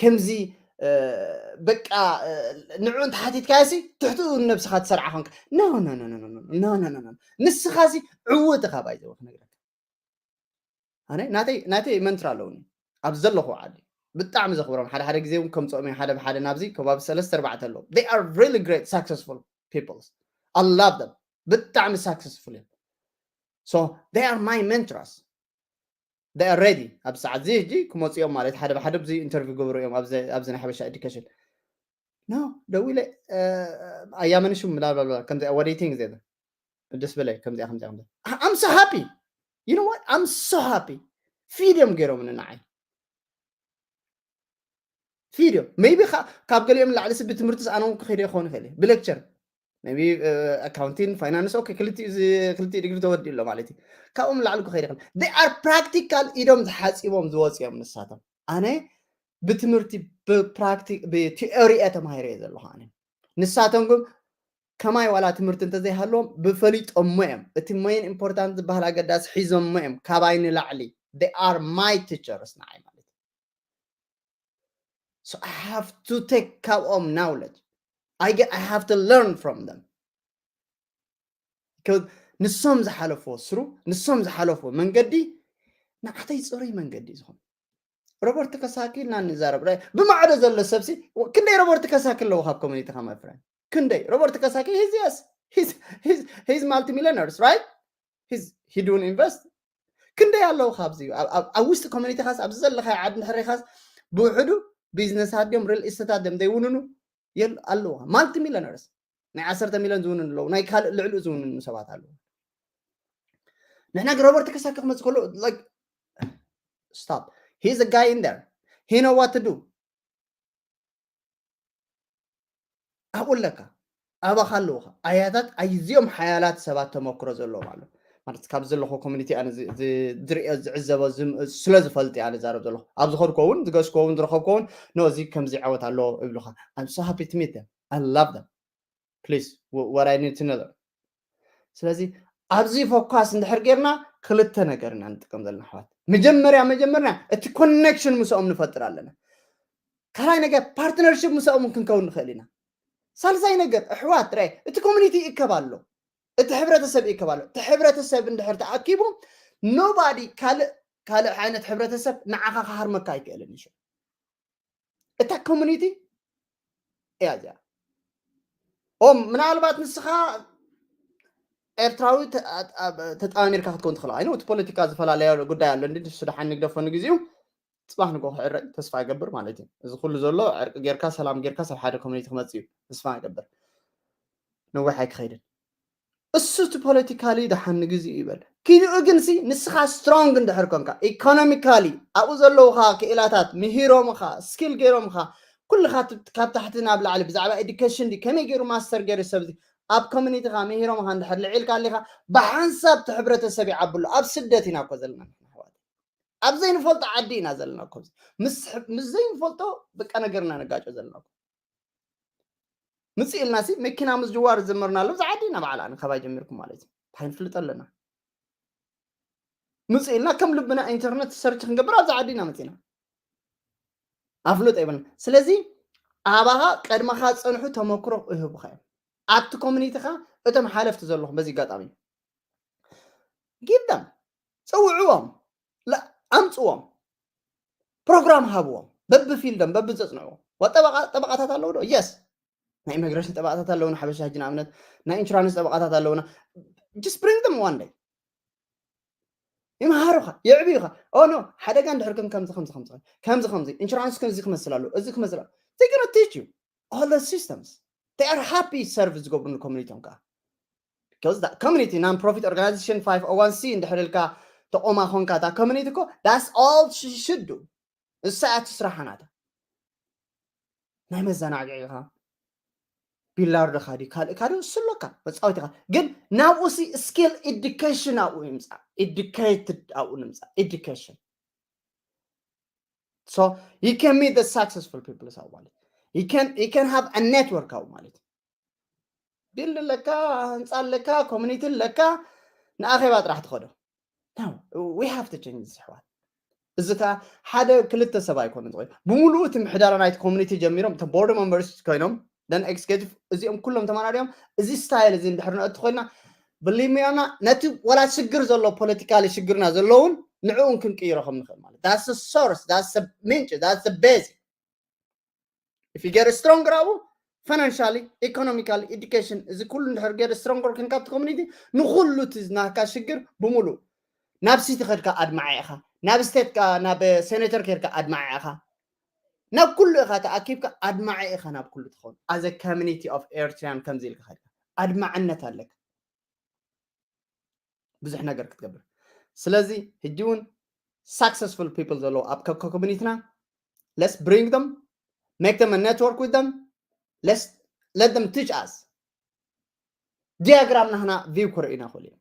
ከምዚ በቃ ንዑ እንተሓቲትካዮ ሲ ትሕትኡ ንነብስኻ ትሰርዓ ኮንካ no no no no no no no no no ንስኻ ሲ ዕውት ኢኻ ባይዘው ክነግረካ ኣነ ናተይ ናተይ መንትራ ኣለውኒ ኣብ ዘለኹ ዓዲ ብጣዕሚ ዘኽብሮም ሓደ ሓደ ግዜ እውን ከምፅኦም እዮም ሓደ ብሓደ ናብዚ ከባቢ ሰለስተ ኣርባዕተ ኣለዉ they are really great successful peoples I love them ብጣዕሚ successful እዮም so they are my mentors they are ready ኣብ ሰዓት እዚ ሕጂ ክመፁ እዮም ማለት ሓደ ብሓደ ብዚ interview ገብሩ እዮም ኣብዚ ናይ ሓበሻ education no ደዊለ ኣያመንሹ ምናልባልባ ከምዚ what do you think ዘለ ደስ በለ ከምዚኣ ከምዚኣ ከምዚ I'm so happy you know what I'm so happy ፊድ እዮም ገይሮም ንዓይ ፊድ እዮም maybe ካብ ገሊኦም ላዕሊ ሲ ብትምህርትስ ኣነ እውን ክኸይደ ይኸውን ይኽእል ብlecture maybe accounting finance okay ክልቲኡ ክልቲኡ ዲግሪ ተወዲኡ ኣሎ ማለት እዩ ካብኦም ላዕሊ ክኸይደ ይኽእል they are practical ኢዶም ዝሓፂቦም ዝወፅኦም ንሳቶም ኣነ ብትምህርቲ ብፕራክቲክ ብቲኦሪ እየ ተማሂረ እየ ዘለኹ ኣነ ንሳቶም ግን ከማይ ዋላ ትምህርቲ እንተዘይሃለዎም ብፈሊጦሞ እዮም እቲ main important ዝበሃል ኣገዳሲ ሒዞሞ እዮም ካባይ ንላዕሊ they are my teachers ንዓይ ማለት so I have to take ካብኦም knowledge I, get, I have to learn from them ንሶም ዝሓለፍዎ ስሩ ንሶም ዝሓለፍዎ መንገዲ ንዓተይ ፅሩይ መንገዲ ዝኾነ ሮበርት ከሳኪ እና ንዛረብ ብማዕዶ ዘሎ ሰብሲ ክንደይ ሮበርት ከሳኪ ኣለዎ ካብ ኮሚኒቲ ከማፍረ ክንደይ ሮበርት ከሳኪ ሂዝ yes he's multi millionaires right he's he doing invest ክንደይ ኣለዉ ካብዚ ኣብ ውሽጢ ኮሚኒቲ ካስ ኣብዚ ዘለካ ዓድ ንሕሪካስ ብውሕዱ ቢዝነሳት ድዮም ሪል ኢስተታት ድዮም ዘይውንኑ ኣለዉ multi millionaires ናይ ዓሰርተ ሚልዮን ዝውንን ኣለዉ ናይ ካልእ ልዕሊኡ ዝውንኑ ሰባት ኣለዉ ንሕና ግን ሮበርት ከሳኪ ክመፅእ ከሎ stop he's a guy in there he know what to do ኣብኡ ኣለካ ኣባኻ ኣለዉኻ ኣያታት ኣዝዮም ሓያላት ሰባት ተመክሮ ዘለዎም ኣሎ ማለት ካብ ዘለኹ ኮሚኒቲ ኣነ ዝርእዮ ዝዕዘቦ ስለ ዝፈልጥ ኣነ ዛረብ ዘለኹ ኣብ ዝኸድኮ እውን ዝገዝኮ እውን ዝረኸብኮ እውን ኖ እዚ ከምዚ ዓወት ኣለዎ እብሉኻ I'm so happy to meet them I love them please what I need to know them ስለዚ ኣብዚ ፎካስ እንድሕር ጌርና ክልተ ነገር ኢና ንጥቀም ዘለና ኣሕዋት መጀመርያ መጀመርያ እቲ ኮኔክሽን ምስኦም ንፈጥር ኣለና ካልኣይ ነገር ፓርትነርሽፕ ምስኦም ክንከውን ንኽእል ኢና ሳልሳይ ነገር ኣሕዋት ጥራይ እቲ ኮሚኒቲ ይእከብ ኣሎ፣ እቲ ሕብረተሰብ ይእከብ ኣሎ። እቲ ሕብረተሰብ እንድሕር ተኣኪቡ nobody ካልእ ካልእ ዓይነት ሕብረተሰብ ንዓኻ ክሃርመካ ኣይክእልን እዩ። እታ ኮሚኒቲ እያ እዚኣ። ኦም ምናልባት ንስኻ ኤርትራዊ ተጣሚርካ ክትከውን ትኽእል። ኣይነ እቲ ፖለቲካ ዝፈላለያ ጉዳይ ኣሎ እንዲ ንሱ ደሓን ንግደፎ ንግዚኡ ጽባሕ ንጎ ክዕረቅ ተስፋ ይገብር ማለት እዩ። እዚ ኩሉ ዘሎ ዕርቂ ጌርካ ሰላም ጌርካ ሰብ ሓደ ኮሚኒቲ ክመጽእ እዩ ተስፋ ይገብር። ነዊሕ ኣይክኸይድን። እሱ እቲ ፖለቲካሊ ደሓን ንግዜ ይበል። ኪድኡ ግን ሲ ንስኻ ስትሮንግ እንድሕር ኮንካ ኢኮኖሚካሊ ኣብኡ ዘለውኻ ክእላታት ምሂሮምኻ ስኪል ገይሮምኻ ኩልኻ ካብ ታሕቲ ናብ ላዕሊ ብዛዕባ ኤዱኬሽን ዲ ከመይ ገይሩ ማስተር ገይሩ ሰብ ኣብ ኮሚኒቲኻ ምሂሮምኻ እንድሕር ልዒልካ ኣሊኻ ብሓንሳብ እቲ ሕብረተሰብ ይዓብሉ። ኣብ ስደት ኢና እኮ ዘለና ንሕና ኣሕዋት ኣብ ዘይንፈልጦ ዓዲ ኢና ዘለና እኮ ምስ ዘይንፈልጦ በቃ ነገርና ነጋጮ ዘለና እኮ ምጽእ ኢልና ሲ መኪና ምስ ጅዋር ዝዘመርናሉ ኣብዚ ዓዲ ኢና ባዕላ ንካባይ ጀሚርኩም ማለት እዩ እንታይ ንፍልጥ ኣለና ምጽእ ኢልና ከም ልብና ኢንተርነት ሰርች ክንገብር ኣብዚ ዓዲ ኢና መጺና ኣፍልጦ ይብልና ስለዚ ኣባኻ ቀድመኻ ዝጸንሑ ተመክሮ ይህቡኻ እዮም ኣብቲ ኮሚኒቲኻ እቶም ሓለፍቲ ዘለኹም በዚ ኣጋጣሚ give them ጽውዕዎም ኣምጽዎም ፕሮግራም ሃብዎም በብፊልዶም በብዘጽንዕዎ ጠበቃታት ኣለዉ ዶ የስ ናይ ኢሚግሬሽን ጠበቃታት ኣለውና ሓበሻ ሕጂ ንኣብነት ናይ ኢንሹራንስ ጠበቃታት ኣለውና just bring them one day ይምሃሩኻ የዕብዩኻ ኦ ኖ ሓደጋ እንድሕር ከም ከምዚ ከምዚ ከምዚ ከምዚ ከምዚ ኢንሹራንስ ከምዚ ክመስል ኣለዎ እዚ ክመስል ኣለዎ they gonna teach you all the systems they are happy service ዝገብሩ ንኮሚኒቲም ከዓ because that community non profit organization five oh one c እንድሕር ኢልካ ተቆማ ኮንካ እታ ኮሚኒቲ እኮ that's all she should do እሳ እያ እቲ ስራሓ ናታ ናይ መዘናግዒ ኢኻ ቢላርዶ ካዲ ካልእ ካዲ እሱ ኣለካ መፃወቲ ኢኻ ግን ናብኡ ሲ ስኪል ኤዱኬሽን ኣብኡ ይምፃእ educated ኣብኡ ንምፃእ education so you can meet the successful people ሳው ማለት you can you can have a network ኣብኡ ማለት ቢልድ ኣለካ ህንፃ ኣለካ ኮሚኒቲ ኣለካ ንኣኼባ ጥራሕ ትኸዶ we have to change this ኣሕዋት እዚ ከዓ ሓደ ክልተ ሰብ ኣይኮነ ዝኮ ብምሉኡ እቲ ምሕዳራ ናይቲ ኮሚኒቲ ጀሚሮም እቶም ቦርድ መንበርስ ኮይኖም ደን ኤክስኬቲቭ እዚኦም ኩሎም ተመራሪዮም እዚ ስታይል እዚ እንድሕር ንእቲ ኮይና ብሊሚዮና ነቲ ወላ ሽግር ዘሎ ፖለቲካሊ ሽግርና ዘለውን ንዕኡን ክንቅይሮ ከም ንኽእል ማለት that's source that's ምንጭ that's base if you get stronger ኣብኡ financially economically education እዚ ኩሉ እንድሕር get stronger ክንካብቲ ኮሚኒቲ ንኩሉ እቲ ናካ ሽግር ብምሉእ ናብ ሲቲ ከድካ ኣድማዒ ኢኻ ናብ ስቴት ናብ ሴኔተር ከድካ ኣድማዒ ኢኻ ናብ ኩሉ ኢኻ ተኣኪብካ ኣድማዒ ኢኻ ናብ ኩሉ ትኸውን as a community of Eritrean ከምዚ ኢልካ ከድካ ኣድማዕነት ኣለካ ብዙሕ ነገር ክትገብር ስለዚ ሕጂ እውን successful people ዘለዉ ኣብ ኮሚኒቲና let's bring them make them a network with them let's let them teach us ዲያግራም ናህና ቪው ክርእዩና ክእሉ እዮም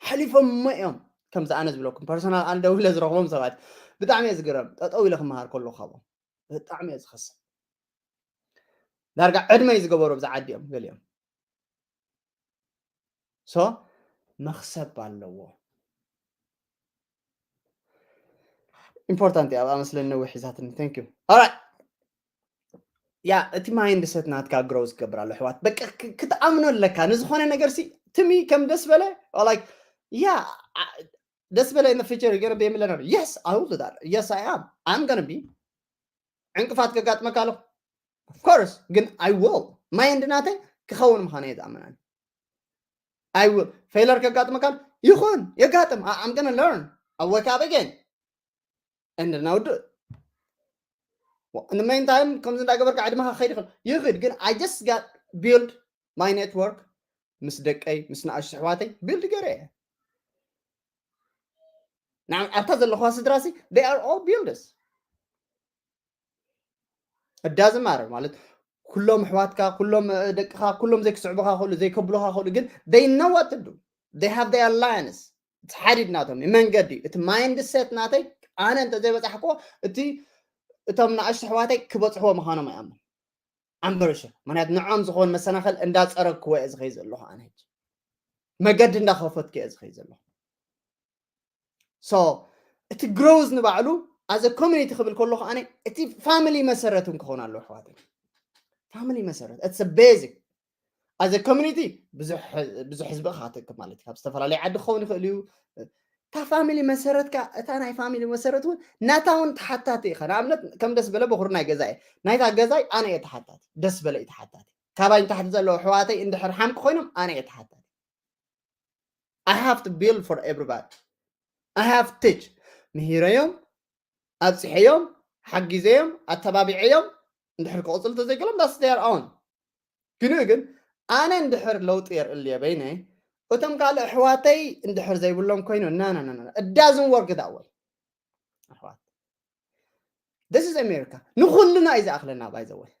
ሓሊፎሞ እዮም ከምዚ ኣነ ዝብለኩም ፐርሶናል ኣነ ደዊለ ዝረኽቦም ሰባት ብጣዕሚ እየ ዝግረም ጠጠው ኢለ ክመሃር ከሎ ካብኦም ብጣዕሚ እየ ዝኸስብ ዳርጋ ዕድመ እዩ ዝገበሩ ብዛ ዓዲ እዮም ገሊኦም so መኽሰብ ኣለዎ important ኣብ ኣመስለኒ ነዊሕ ሒዛትኒ thank you alright ያ እቲ ማይንድ ሰት ናትካ ግሮው ዝገብር ኣሎ ኣሕዋት በቃ ክትኣምኖ ኣለካ ንዝኾነ ነገር ሲ ትሚ ከም ደስ በለ like yeah ደስ በለ in the future you're gonna be a millionaire yes I will do that yes I am I'm gonna be ዕንቅፋት ከጋጥመካ ኣሎ of course ግን I will ማይንድ ናተይ ክኸውን ምዃነ እየ ዝኣምናኒ I will failure ከጋጥመካ ኣሎ ይኹን የጋጥም I'm gonna learn I wake up again and now do it in the meantime ከምዚ እንዳገበርካ ዕድመኻ ክኸይድ ይኽእል ይኽእል ግን I just got build my network ምስ ደቀይ ምስ ንኣሽቱ ኣሕዋተይ build ገይረ እየ ኣብታ ዘለኹዋ ስድራ ሲ they are all builders it doesn't matter ማለት ኩሎም ኣሕዋትካ ኩሎም ደቅኻ ኩሎም ዘይክስዕቡኻ ክእሉ ዘይከብሉኻ ክእሉ ግን they know what to do they have their alliance እቲ ሓዲድ ናቶም እዩ መንገዲ እቲ ማይንድ ሴት ናተይ ኣነ እንተዘይበፃሕክዎ እቲ እቶም ንኣሽቱ ኣሕዋተይ ክበፅሕዎ ምዃኖም ኣይኣምን ኣምበርሽ ምክንያት ንዖም ዝኾን መሰናኸል እንዳፀረግክዎ እየ ዝኸይ ዘለኹ ኣነ ሕጂ መገዲ እንዳኸፈትኩ እየ ዝኸይ ዘለኹ so እቲ ግሮዝ ንባዕሉ as a community ክብል ከሎ ከኣ እቲ ፋሚሊ መሰረትን ክኸውን ኣለዎ ኣሕዋት family መሰረት it's a basic as a community ብዙሕ ብዙሕ ህዝቢ ክትእክብ ማለት እዩ። ካብ ዝተፈላለየ ዓዲ ክኸውን ይኽእል እዩ። እታ family መሰረትካ እታ ናይ family መሰረት እውን ናታ እውን ተሓታቲ ኢኻ። ንኣብነት ከም ደስ በለ በኹሪ ናይ ገዛ እየ ናይታ ገዛይ ኣነ እየ ተሓታቲ። ደስ በለ እዩ ተሓታቲ። ካባይ ንታሕቲ ዘለዉ ኣሕዋተይ እንድሕር ሓምቂ ኮይኖም ኣነ እየ ተሓታቲ። I have to build for everybody. I have teach ምሂረዮም ኣብፅሐዮም ሓጊዘዮም ኣተባቢዐዮም እንድሕር ክቕፅሉ ተዘይገሎም that's their own። ግንኡ ግን ኣነ እንድሕር ለውጢ የርእልየ በይነ እቶም ካልእ ኣሕዋተይ እንድሕር ዘይብሎም ኮይኑ ና ና ና ና it doesn't work that way። ኣሕዋት this is America ንኹልና እዩ ዝኣኽለና by the way።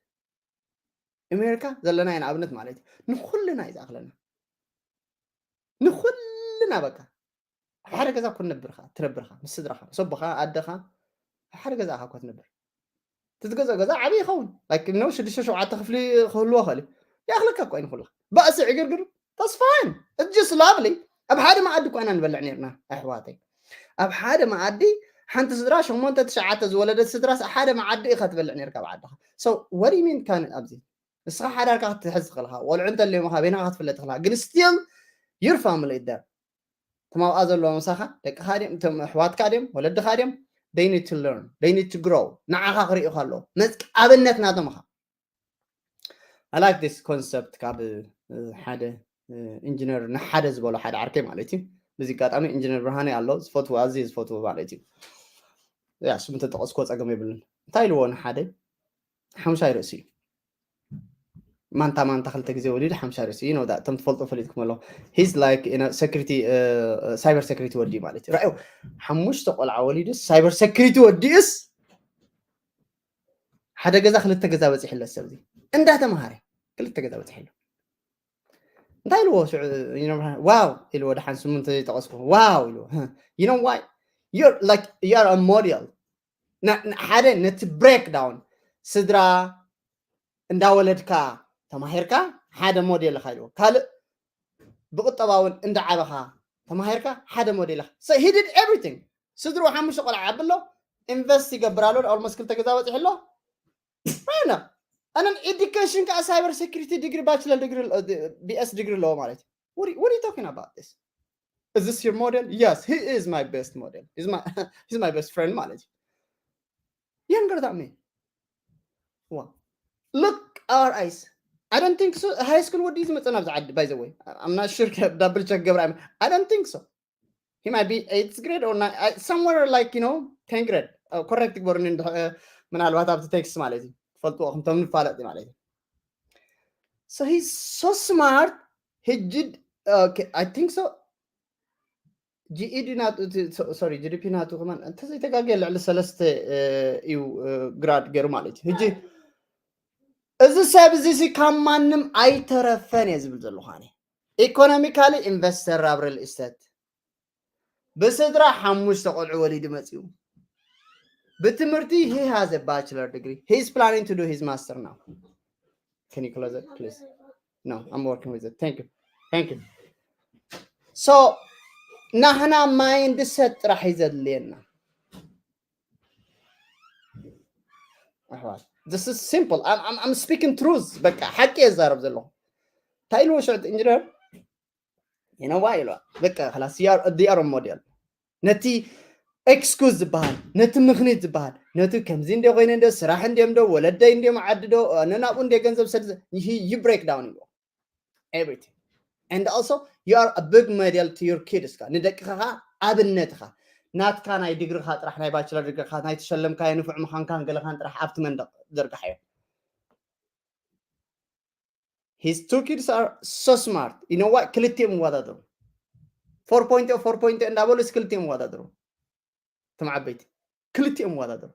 ኣሜሪካ ዘለና ኢና ኣብነት ማለት እዩ። ንኹልና እዩ ዝኣኽለና ንኹልና በቃ ኣብ ሓደ ገዛ እኮ ትነብርካ ትነብርካ ምስ ስድራካ ምስ ኣቦካ ኣደካ ኣብ ሓደ ገዛ ኢካ እኮ ትነብር። ትትገዝኦ ገዛ ዓብዪ ይኸውን like no ሽዱሽተ ሸውዓተ ክፍሊ ክህልዎ ኽእል እዩ። ይኣኽለካ እኮ እዩ ንኹልካ ባእሲ ዕግርግር that's fine it's just lovely። ኣብ ሓደ መኣዲ እኮ ኢና ንበልዕ ነርና ኣሕዋተይ። ኣብ ሓደ መኣዲ ሓንቲ ስድራ ሸሞንተ ትሽዓተ ዝወለደት ስድራስ ሓደ መኣዲ ኢኻ ትበልዕ ነርካ ኣብ ዓድኻ። So what do you mean ካን ኣብዚ ንስኻ ሓዳርካ ክትሕዝ ትኽእልካ ቆልዑ እንተለዮምኻ በይንኻ ክትፍለጥ ትኽእልካ ግን still your family is there። እቶም ኣብኣ ዘለዉ ምሳኻ ደቅኻ ድዮም እቶም ኣሕዋትካ ድዮም ወለድኻ ድዮም they need to learn they need to grow ንዓኻ ክርእዩ ከለዉ መፅቂ ኣብነት ናቶም ኢኻ። I like this concept ካብ ሓደ ኢንጂነር ንሓደ ዝበሎ ሓደ ዓርከይ ማለት እዩ። በዚ ኣጋጣሚ ኢንጂነር ብርሃነ ኣሎ ዝፈትዎ ኣዝየ ዝፈትዎ ማለት እዩ። ያ ስሙ ተጠቐስኮ ፀገም የብሉን። እንታይ ኢልዎ ንሓደ ሓሙሻይ ርእሲ እዩ። ማንታ ማንታ ክልተ ግዜ ወሊዱ ሓሙሻይ ርእሲ እዩ ነው እቶም ትፈልጡ ፈሊጥኩም ኣለኹ። He's like security cyber security ወዲ ማለት እዩ። ራእዩ ሓሙሽተ ቆልዓ ወሊዱ cyber security ወዲኡስ ሓደ ገዛ ክልተ ገዛ በፂሕለ ሰብ እዚ እንዳተምሃረ ክልተ ገዛ በፂሕሉ እንታይ ኢልዎ ሽዑ ዋው ኢልዎ ደሓን ስሙ እንተዘይጠቐስኩ ዋው ኢልዎ you know why you're like you're a model ሓደ ነቲ breakdown ስድራ እንዳወለድካ ተማሂርካ ሓደ ሞዴል ኢኻ ኢልዎ ካልእ ብቁጠባ እውን እንዳዓበኻ ተማሂርካ ሓደ ሞዴል ኢኻ he did everything ስድርኡ ሓሙሽተ ቆልዓ ዓቢ ኣሎ invest ይገብር ኣሎ almost ክልተ ገዛ በፂሑ ኣሎ ራይና ኣነን education ከዓ cyber security degree bachelor degree BS degree ኣለዎ ማለት እዩ what are you talking about this is this your model yes he is my best model he's my, he's my best friend ማለት እዩ younger than me wow look our eyes I don't think so high school ወዲ ዝመፀና ኣብዚ ዓዲ by the way I'm not sure double check ገብራ I don't think so he might be eighth grade or nine, somewhere like you know ten grade correct ግበሩኒ ምናልባት ኣብቲ text ማለት እዩ ትፈልጥዎ ከምቶም ንፋለጥ ማለት እዩ so he's so smart he did okay, I think so GED ናቱ sorry GDP ናቱ ከማን እንተዘይተጋግየ ልዕሊ ሰለስተ እዩ grad ገይሩ ማለት እዩ ሕጂ እዚ ሰብ እዚ ካብ ማንም ኣይተረፈን እየ ዝብል ዘለኹ ኣነ economically investor ኣብ real estate ብስድራ ሓሙሽተ ቆልዑ ወሊዱ መፂኡ ብትምህርቲ he has a bachelor degree he's planning to do his master now can you close it please no I'm working with it thank you thank you so ናህና mindset ጥራሕ እዩ ዘድልየና ኣሕዋት this is simple I'm, I'm, I'm speaking truth በቃ ሓቂ የዛረብ ዘለኹ እንታይ ኢልዎ ሽዕቲ ኢንጂነር you know why ኢልዋ በቃ خلاص they are a model ነቲ excuse ዝበሃል ነቲ ምኽኒት ዝበሃል ነቲ ከምዚ እንደ ኮይነ እንደ ስራሕ እንዲዮም ዶ ወለደይ እንዲዮም ዓዲ ዶ ነናብኡ እንደ ገንዘብ ሰድ you break down ኢልዎ everything and also you are a big model to your kids ካ ንደቅኻ ኣብነትኻ ናትካ ናይ ዲግሪኻ ጥራሕ ናይ ባችለር ዲግሪኻ ናይ ተሸለምካዮ ንፉዕ ምዃንካን ገለኻን ጥራሕ ኣብቲ መንደቕ ዘርግሓዮ his two kids are so smart you know what ክልቲኦም ይወዳደሩ four point four point እንዳበሉ ክልቲኦም ይወዳደሩ እቶም ዓበይቲ ክልቲኦም ይወዳደሩ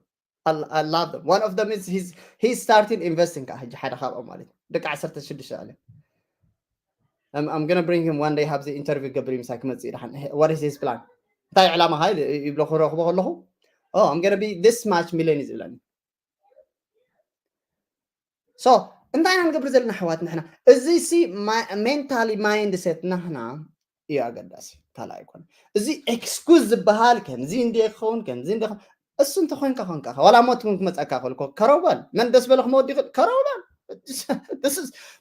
I love them one of them is he's he's starting investing ከዓ ሕጂ ሓደ ካብኦም ማለት እዩ ደቂ ዓሰርተ ሽዱሽተ ኣለ I'm, I'm gonna bring him one day ሃብዚ interview ገብር ምሳይ ክመፅእ ደሓን what is his plan እንታይ ዕላማኻ ይብሎ ክረኽቦ ከለኹ oh I'm gonna be this much million እዩ ዝብለኒ so እንታይ ኢና ንገብር ዘለና ኣሕዋት ንሕና እዚ ሲ mentally mindset ናህና እዩ ኣገዳሲ ካልእ ኣይኮነ እዚ excuse ዝበሃል ከምዚ እንደ ክኸውን ከምዚ እንደ እሱ እንተኮይንካ ኮንካ ዋላ ሞት እውን ክመፀካ ከልኮ ከረውበል መን ደስ በለ ክመወዲ ይኽእል ከረውበል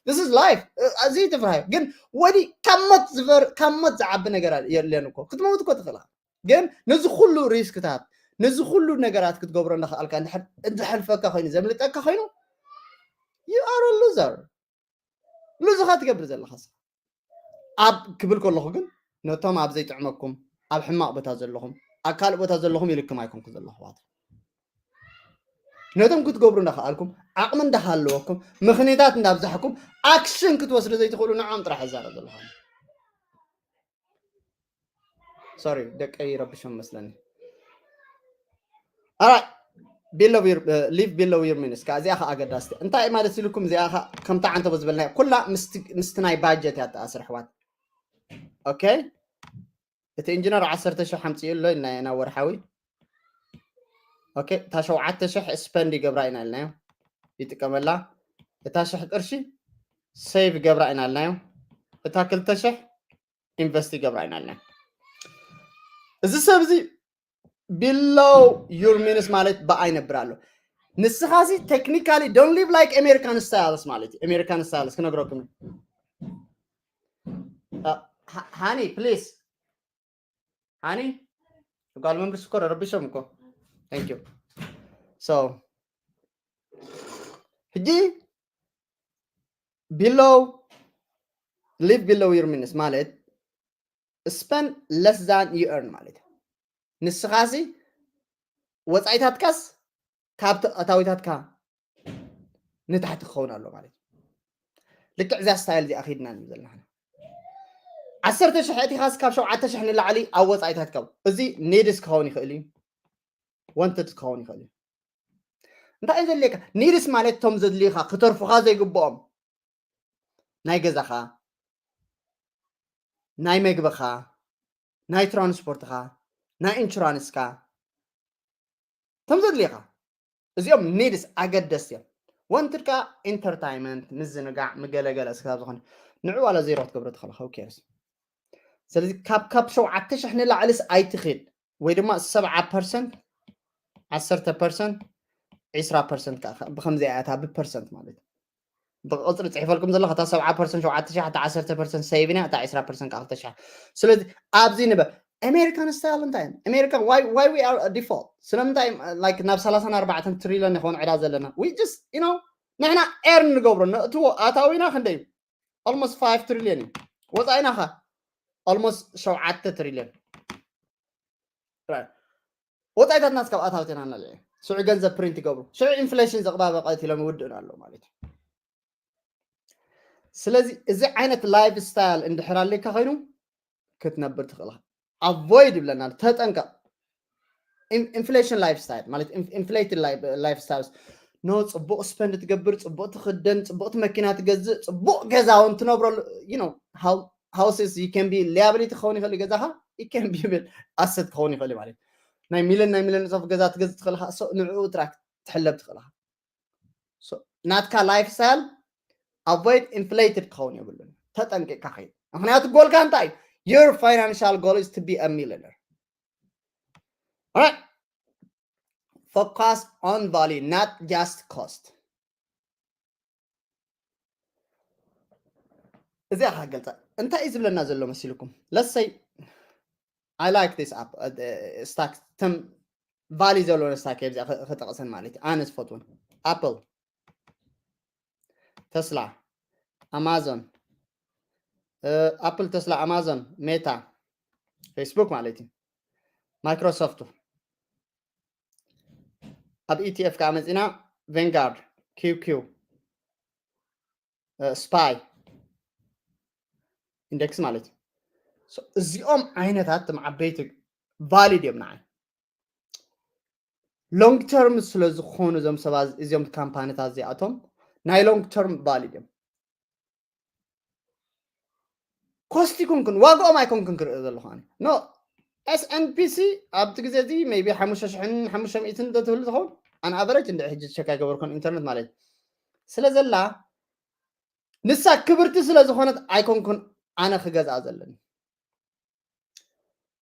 This is life. እዚ ትፍራሃዮ ግን ወዲ ካብ ሞት ዝበርእ ካብ ሞት ዝዓቢ ነገር የለን እኮ ክትመውት እኮ ትኽእል ኢኻ። ግን ነዚ ኩሉ ሪስክታት ነዚ ኩሉ ነገራት ክትገብሮ እንዳኸኣልካ እንድሕልፈካ ኮይኑ ዘምልጠካ ኮይኑ you are a loser። ሉዝ ኢኻ ትገብር ዘለኻ ኣብ ክብል ከለኹ ግን ነቶም ኣብ ዘይጥዕመኩም ኣብ ሕማቕ ቦታ ዘለኹም ኣብ ካልእ ቦታ ዘለኹም ኢልኩም ኣይኮንኩ ዘለኹ ኣሕዋት። ነቶም ክትገብሩ እንዳኸኣልኩም ዓቕሚ እንዳሃለወኩም ምኽንያታት እንዳብዛሕኩም ኣክሽን ክትወስዱ ዘይትኽእሉ ንዖም ጥራሕ እዛረብ ዘለኹ። ሶሪ ደቀይ ይረብሾም መስለኒ። Alright, below your, uh, live below your means. እዚኣ ኸ ኣገዳስቲ እንታይ ማለት ኢልኩም እዚኣ ኸ ከምታ ዓንተቦ ዝበልና ኩላ ምስቲ ናይ ባጀት ያተኣስር ኣሕዋት። ኦኬ፣ እቲ ኢንጂነር ዓሰርተ ሺሕ ሓምፅኡ ኣሎ ኢልና ኢና ወርሓዊ። ኦኬ፣ እታ ሸውዓተ ሺሕ ስፐንድ ይገብራ ኢና ኢልናዮ፣ ይጥቀመላ። እታ ሽሕ ቅርሺ ሴቭ ይገብራ ኢና ኢልናዮ። እታ ክልተ ሽሕ ኢንቨስት ይገብራ ኢና ኢልና። እዚ ሰብ እዚ below your means ማለት ብኣይ ነብር ኣሎ። ንስኻ ሲ technically don't live like American styles ማለት እዩ። American styles ክነግረኩም ሃኒ ፕሊስ ሃኒ ጓል መምርስ እኮ ረቢሾም እኮ። Thank you። So ሕጂ below live below your means ማለት spend less than you earn ማለት እዩ። ንስኻሲ ወፃኢታትካስ ካብ ኣታዊታትካ ንታሕቲ ክኸውን ኣሎ ማለት እዩ። ልክዕ እዚኣ ስታይል እዚኣ ከይድና ዘለና ዓሰርተ ሽሕ እቲኻስ ካብ ሸውዓተ ሽሕ ንላዕሊ ኣብ ወፃኢታትካ እዚ ኒድስ ክኸውን ይኽእል እዩ፣ ወንትድ ክኸውን ይኽእል እዩ። እንታይ እዩ ዘድልየካ? ኒድስ ማለት እቶም ዘድልዩካ ክተርፉኻ ዘይግብኦም ናይ ገዛኻ፣ ናይ መግብኻ፣ ናይ ትራንስፖርትኻ፣ ናይ ኢንሹራንስካ እቶም ዘድልዩኻ እዚኦም ኒድስ ኣገደስቲ እዮም። ወንትድ ከኣ ኢንተርታይመንት፣ ምዝንጋዕ፣ ምገለገለ እስክሳብ ዝኾነ ንዑ ዋላ ዜሮ ክትገብሮ ትኽእል how cares። ስለዚ ካብ ካብ ሸውዓተ ሽሕ ንላዕልስ ኣይትኺድ ወይ ድማ ሰብዓ ፐርሰንት ዓሰርተ ፐርሰንት ዒስራ ፐርሰንት ከዓ ብከምዚ እያ እታ ብፐርሰንት ማለት እዩ። ብቕፅሪ ፅሒፈልኩም ዘለኹ እታ ሰብዓ ፐርሰንት ሸውዓተ ሽሕ እታ ዓሰርተ ፐርሰንት ሰይቪን እያ እታ ዒስራ ፐርሰንት ከዓ ክልተ ሽሕ። ስለዚ ኣብዚ ንበ ኣሜሪካን ስታይል እንታይ እዮም ኣሜሪካን why we are default ስለምንታይ like ናብ ሰላሳን ኣርባዕተን ትሪሊዮን ይኸውን ዕዳ ዘለና we just you know ንሕና ኤርን ንገብሮ ነእትዎ ኣታዊና ክንደይ እዩ almost five ትሪሊዮን እዩ ወፃኢና ኸ almost ሸውዓተ ትሪሊዮን ወፃኢታትና እስካብ ኣታውትና እናልዐ ሽዑ ገንዘብ ፕሪንት ይገብሩ ሽዑ ኢንፍሌሽን ዘቕባበ ቀቲሎም ይውድእና ኣሎ ማለት እዩ። ስለዚ እዚ ዓይነት ላይፍ ስታይል እንድሕር ኣለካ ኮይኑ ክትነብር ትኽእል ኣቮይድ ይብለና ተጠንቀቕ። ኢንፍሌሽን ላይፍ ስታይል ማለት ኢንፍሌትድ ላይፍ ስታይል ኖ ፅቡቕ ስፐንድ ትገብር ፅቡቕ ትኽደን ፅቡቕቲ መኪና ትገዝእ ፅቡቕ ገዛ እውን ትነብረሉ you know houses you can be liability ክኸውን ይኽእል ገዛኻ you can be ብል ኣሰት ክኸውን ይኽእል ማለት ናይ ሚልን ናይ ሚልን ሶፍ ገዛ ትገዝእ ትኽእል ንዕኡ ትራክ ትሕለብ ትኽእል ናትካ ላይፍ ስታይል avoid inflated ክኸውን የብሉን ተጠንቂቕካ ከይድ ምክንያቱ ጎልካ እንታይ your financial goal is to be a millionaire focus on value not just cost እዚኣ ከዓ ገልፃ እንታይ እዩ ዝብለና ዘሎ መሲልኩም let's say I like this app stack ተም ቫሊ ዘለዎን ስታክ እዚኣ ክጠቕሰን ማለት እዩ ኣነ ዝፈትወን ኣፕል ተስላ ኣማዞን ኣፕል ተስላ ኣማዞን ሜታ ፌስቡክ ማለት እዩ ማይክሮሶፍቱ ኣብ ኢቲኤፍ ከዓ መፂና ቬንጋርድ ኪውኪው ስፓይ ኢንደክስ ማለት እዩ እዚኦም ዓይነታት ትም ዓበይቲ ቫሊድ እዮም ንዓይ ሎንግ ተርም ስለ ዝኾኑ እዞም ሰባት እዚኦም ካምፓኒታት እዚኣቶም ናይ ሎንግ ተርም ቫሊድ እዮም ኮስት ይኮንክን ዋግኦም ኣይኮንክን ክርኢ ዘለኹ ኖ ኤስኤንፒሲ ኣብቲ ግዜ እዚ ቢ ሓሙሽተ ሽሕን ሓሙሽተ ሚእትን ትብል ዝኸውን ኣን ኣቨረጅ እንደ ሕጂ ቸክ ኣይገበርኩን ኢንተርኔት ማለት ስለ ዘላ ንሳ ክብርቲ ስለ ዝኾነት ኣይኮንኩን ኣነ ክገዝኣ ዘለኒ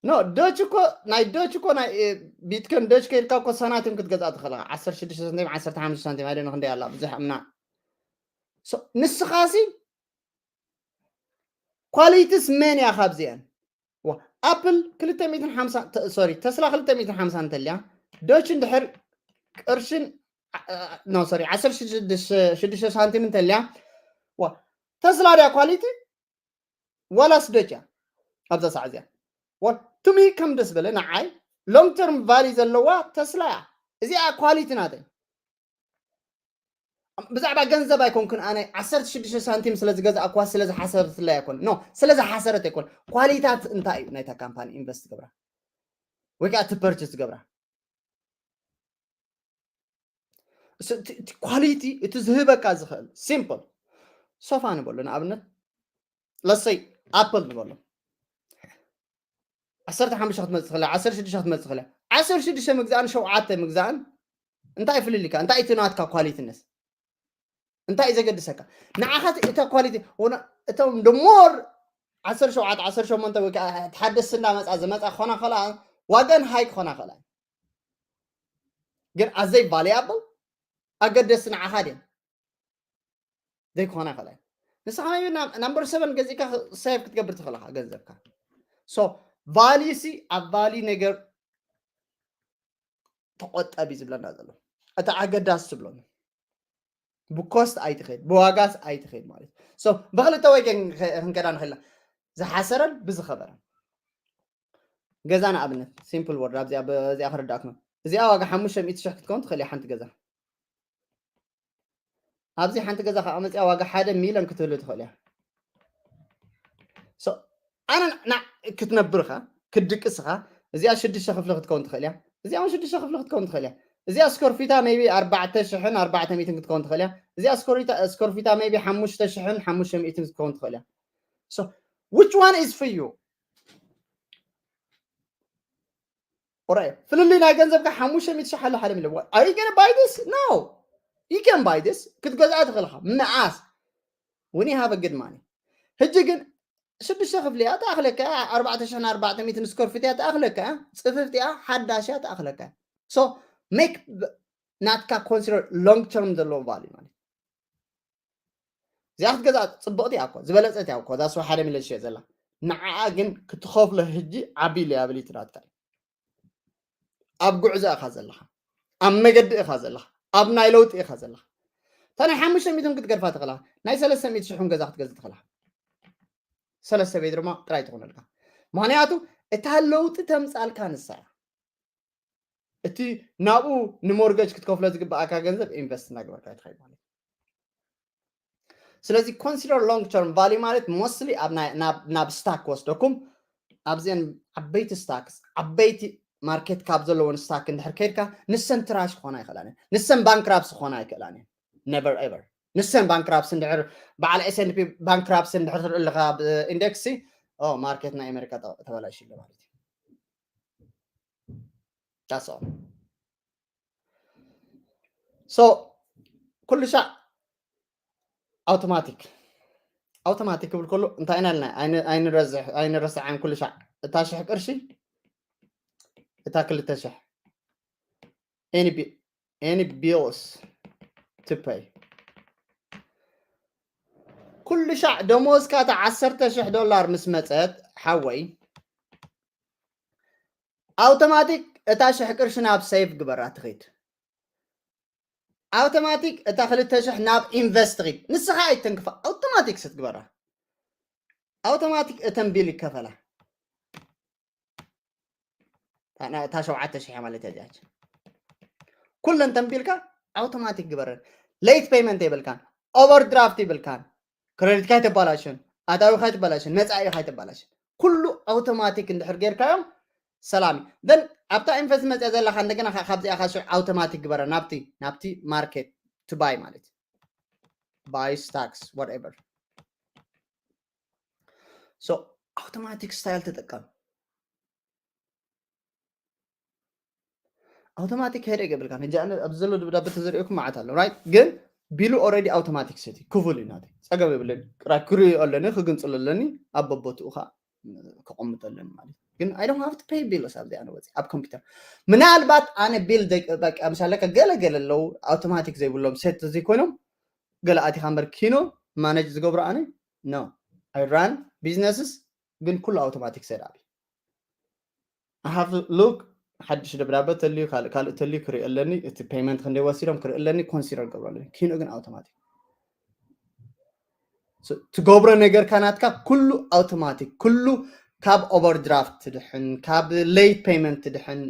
ኖ ዶች እኮ ናይ ዶች እኮ ናይ ቢትኮን ዶች ከይድካ እኮ ሰናቲም ክትገዝኣ ትኽእል ዓሰርተ ሽዱሽተ ሳንቲም ዓሰርተ ሓሙሽተ ሳንቲም ኣይደነ ክንደይ ኣላ ብዙሕ እምና ንስኻሲ ኳሊቲስ መን እያ ካብዚአን? ኣፕል ክልተ ሚእትን ሓምሳ፣ ሶሪ፣ ተስላ ክልተ ሚእትን ሓምሳ እንተልያ፣ ዶች እንድሕር ቅርሽን፣ ኖ፣ ሶሪ፣ ዓሰርተ ሽዱሽተ ሳንቲም እንተልያ፣ ተስላ ድያ ኳሊቲ ዋላስ ዶች እያ? ኣብዛ ሳዕ እዚኣ ቱሚ ከም ደስ በለ ንዓይ ሎንግ ተርም ቫሊ ዘለዋ ተስላ እያ። እዚኣ ኳሊቲ ናተይ። ብዛዕባ ገንዘብ ኣይኮንኩን ኣነ ዓሰርተ ሽዱሽተ ሳንቲም ስለ ዝገዛእኳ ስለ ዝሓሰረትለይ ኣይኮን፣ ኖ፣ ስለ ዝሓሰረት ኣይኮን። ኳሊታት እንታይ እዩ ናይታ ካምፓኒ ኢንቨስት ገብራ ወይ ከዓ እቲ ፐርቸስ ገብራ? ኳሊቲ እቲ ዝህበካ ዝኽእል ሲምፕል ሶፋ ንበሎ ንኣብነት፣ ለሰይ ኣፕል ንበሎ ዓሰርተ ሓሙሽተ ክትመፅእ ትኽእላ፣ ዓሰርተ ሽዱሽተ ክትመፅእ ትኽእላ። ዓሰርተ ሽዱሽተ ምግዛእን ሸውዓተ ምግዛእን እንታይ ፍልልካ? እንታይ እቲ ናትካ ኳሊቲነስ እንታይ እዩ ዘገድሰካ? ንዓኻ እታ ኳሊቲ እቶም ደሞር ዓሰርተ ሸውዓተ ዓሰርተ ሸሞንተ ወይ ከዓ ሓደስቲ እንዳመፃ ዝመፃ ክኾና ከላ ዋገን ሃይ ክኾና ከላ፣ ግን ኣዘይ ቫሊያብል ኣገደስቲ ንዓኻ ድዮም? ዘይኮነ ከላይ ንስኻ ናምበር ሰቨን ገዚእካ ሰይፍ ክትገብር ትኽእልኻ ገንዘብካ። ሶ ቫሊ ሲ ኣብ ቫሊ ነገር ተቆጠቢ ዝብለና ዘሎ እቲ ኣገዳሲ ዝብሎ ብኮስት ኣይትኸይድ ብዋጋስ ኣይትኸይድ ማለት ሶ ብክልተ ወይ ክንከዳ ንኽእላ ዝሓሰረን ብዝኸበረን ገዛ ንኣብነት ሲምፕል ወርድ ኣብዚኣ በዚኣ ክርዳእኩም እዚኣ ዋጋ ሓሙሽተ ሚእቲ ሽሕ ክትከውን ትኽእል እያ ሓንቲ ገዛ ኣብዚ ሓንቲ ገዛ ከዓ መፅያ ዋጋ ሓደ ሚሊዮን ክትህሉ ትኽእል እያ ኣነ ክትነብርኻ ክትድቅስኻ እዚኣ ሽዱሽተ ክፍሊ ክትከውን ትኽእል እያ እዚኣ እውን ሽዱሽተ ክፍሊ ክትከውን ትኽእል እያ እዚኣ ስኮርፊታ ቢ ኣርባዕተ ሽሕን ኣርባዕተ ሚእትን ክትከውን ትኽእል እያ እዚኣ ስኮርፊታ ቢ ሓሙሽተ ሽሕን ሓሙሽተ ሚእትን ክትከውን ትኽእል እያ which one is for you ኦራይ ፍልልይ ናይ ገንዘብካ ሓሙሽተ ሚእቲ ሺሕ ኣሎ ሓደ ሚልዮን are you gonna buy this no you can buy this ክትገዝኣ ትኽእልካ መዓስ when you have a good money ሕጂ ግን ሽዱሽተ ክፍሊ እያ ትኣኽለካ ኣርባዕተ ሽሕን ኣርባዕተ ሚእትን ስኮር ፊት እያ ትኣኽለካ ጽፍፍቲ እያ ሓዳሽ እያ ትኣኽለካ so make ናትካ consider long term ዘለዎ value ማለት እዚኣ ክትገዛ ፅብቕቲ እያ እኮ ዝበለፀት እያ እኮ ዛስዋ ሓደ ሚሊዮን ሽየጥ ዘላ ንዓኣ ግን ክትኸፍሎ ህጂ ዓቢ ኢሉ ያብል ትናትካ ኣብ ጉዕዞ ኢኻ ዘለኻ ኣብ መገዲ ኢኻ ዘለኻ ኣብ ናይ ለውጢ ኢኻ ዘለኻ እታ ናይ ሓሙሽተ ሚእትን ክትገድፋ ትኽእላ ናይ ሰለስተ ሚእቲ ሽሕን ገዛ ክትገዝ ትኽእላ ሰለስተ ቤት ድማ ጥራይ ትኾነልካ ምክንያቱ እታ ለውጢ ተምፃልካ ንሳ እያ እቲ ናብኡ ንሞርገጅ ክትከፍሎ ዝግብኣካ ገንዘብ ኢንቨስት እናገበርካ ትኸይድ ማለት ስለዚ consider long term value ማለት mostly ኣብ ናብ ስታክ ክወስደኩም ኣብዚአን ዓበይቲ ስታክስ ዓበይቲ ማርኬት ካብ ዘለዎን ስታክ እንድሕር ከይድካ ንሰን ትራሽ ክኾና ይኽእላን ንሰን ባንክራፕስ ክኾና ይክእላን never ever ንሰን ባንክራፕስ እንድሕር በዓል S and P ባንክራፕስ እንድሕር ትርኢ ኣለካ ኢንደክስ ማርኬት ናይ ኣሜሪካ ተበላሽ ማለት እዩ so ኩሉ ሻዕ ኣውቶማቲክ ኣውቶማቲክ ክብል ከሎ እንታይ ኢና ኢልና ኣይንረስዓን ኩሉ ሻዕ እታ ሽሕ ቅርሺ እታ ክልተ ሽሕ any bills to pay ኩሉ ሻዕ ደሞዝካ እታ ዓሰርተ ሽሕ ዶላር ምስ መፀት ሓወይ ኣውቶማቲክ እታ ሽሕ ቅርሺ ናብ ሰይፍ ግበራ ትኸይድ ኣውቶማቲክ እታ ክልተ ሽሕ ናብ ኢንቨስት ኺድ ንስኻ ኣይተንክፋ ኣውቶማቲክ ስትግበራ ኣውቶማቲክ እተን ቢል ይከፈላ እታ ሸውዓተ ሽሕ ማለት እያ ኩለን ተንቢልካ ኣውቶማቲክ ግበረን ሌት ፔይመንት የብልካን ኦቨርድራፍት ይብልካን ክሬዲትካ ኣይተባላሽን ኣታዊካ ኣይተባላሽን መፃኢካ ኣይተባላሽን ኩሉ ኣውቶማቲክ እንድሕር ጌርካዮም ሰላም ን ኣብታ ኢንቨስት መፅያ ዘለካ እንደገና ካብዚኣ ካሽ ኣውቶማቲክ ግበረ ናብቲ ናብቲ ማርኬት ቱ ባይ ማለት ባይ ስታክስ whatever so ኣውቶማቲክ ስታይል ተጠቀም ኣውቶማቲክ ሄደ ይገብልካ ሕጂ ኣብዚ ዘሎ ደብዳቤ ተዘሪእኩም ማዓት ኣሎ ራይት ግን ቢሉ ኦረዲ ኣውቶማቲክ ሰቲ ክፉል እዩ ናተይ ፀገም የብለኒ ራይ ክሪኦ ኣለኒ ክግንፅሎ ኣለኒ ኣብ በቦትኡ ከዓ ከቆምጠለን ማለት ግን I don't have to pay bills ኣብዚኣ ንወፂ ኣብ ኮምፒውተር ምናልባት ኣነ ቢል ምሻለካ ገለ ገለ ኣለዉ ኣውቶማቲክ ዘይብሎም ሴት ዘይኮይኖም ገለ ኣቲኻ እምበር ኪኖ ማነጅ ዝገብሮ ኣነ no I run businesses ግን ኩሉ ኣውቶማቲክ set up I have look ሓድሽ ደብዳበ ተልዩ ካልእ ካልእ ተልዩ ክርኢ ኣለኒ እቲ payment ክንደይ ወሲዶም ክርኢ ኣለኒ consider ገብሮ ኣለኒ ኪኖ ግን ኣውቶማቲክ ትገብሮ ነገርካ ናትካ ኩሉ ኣውቶማቲክ ኩሉ ካብ overdraft ትድሕን ካብ late payment ትድሕን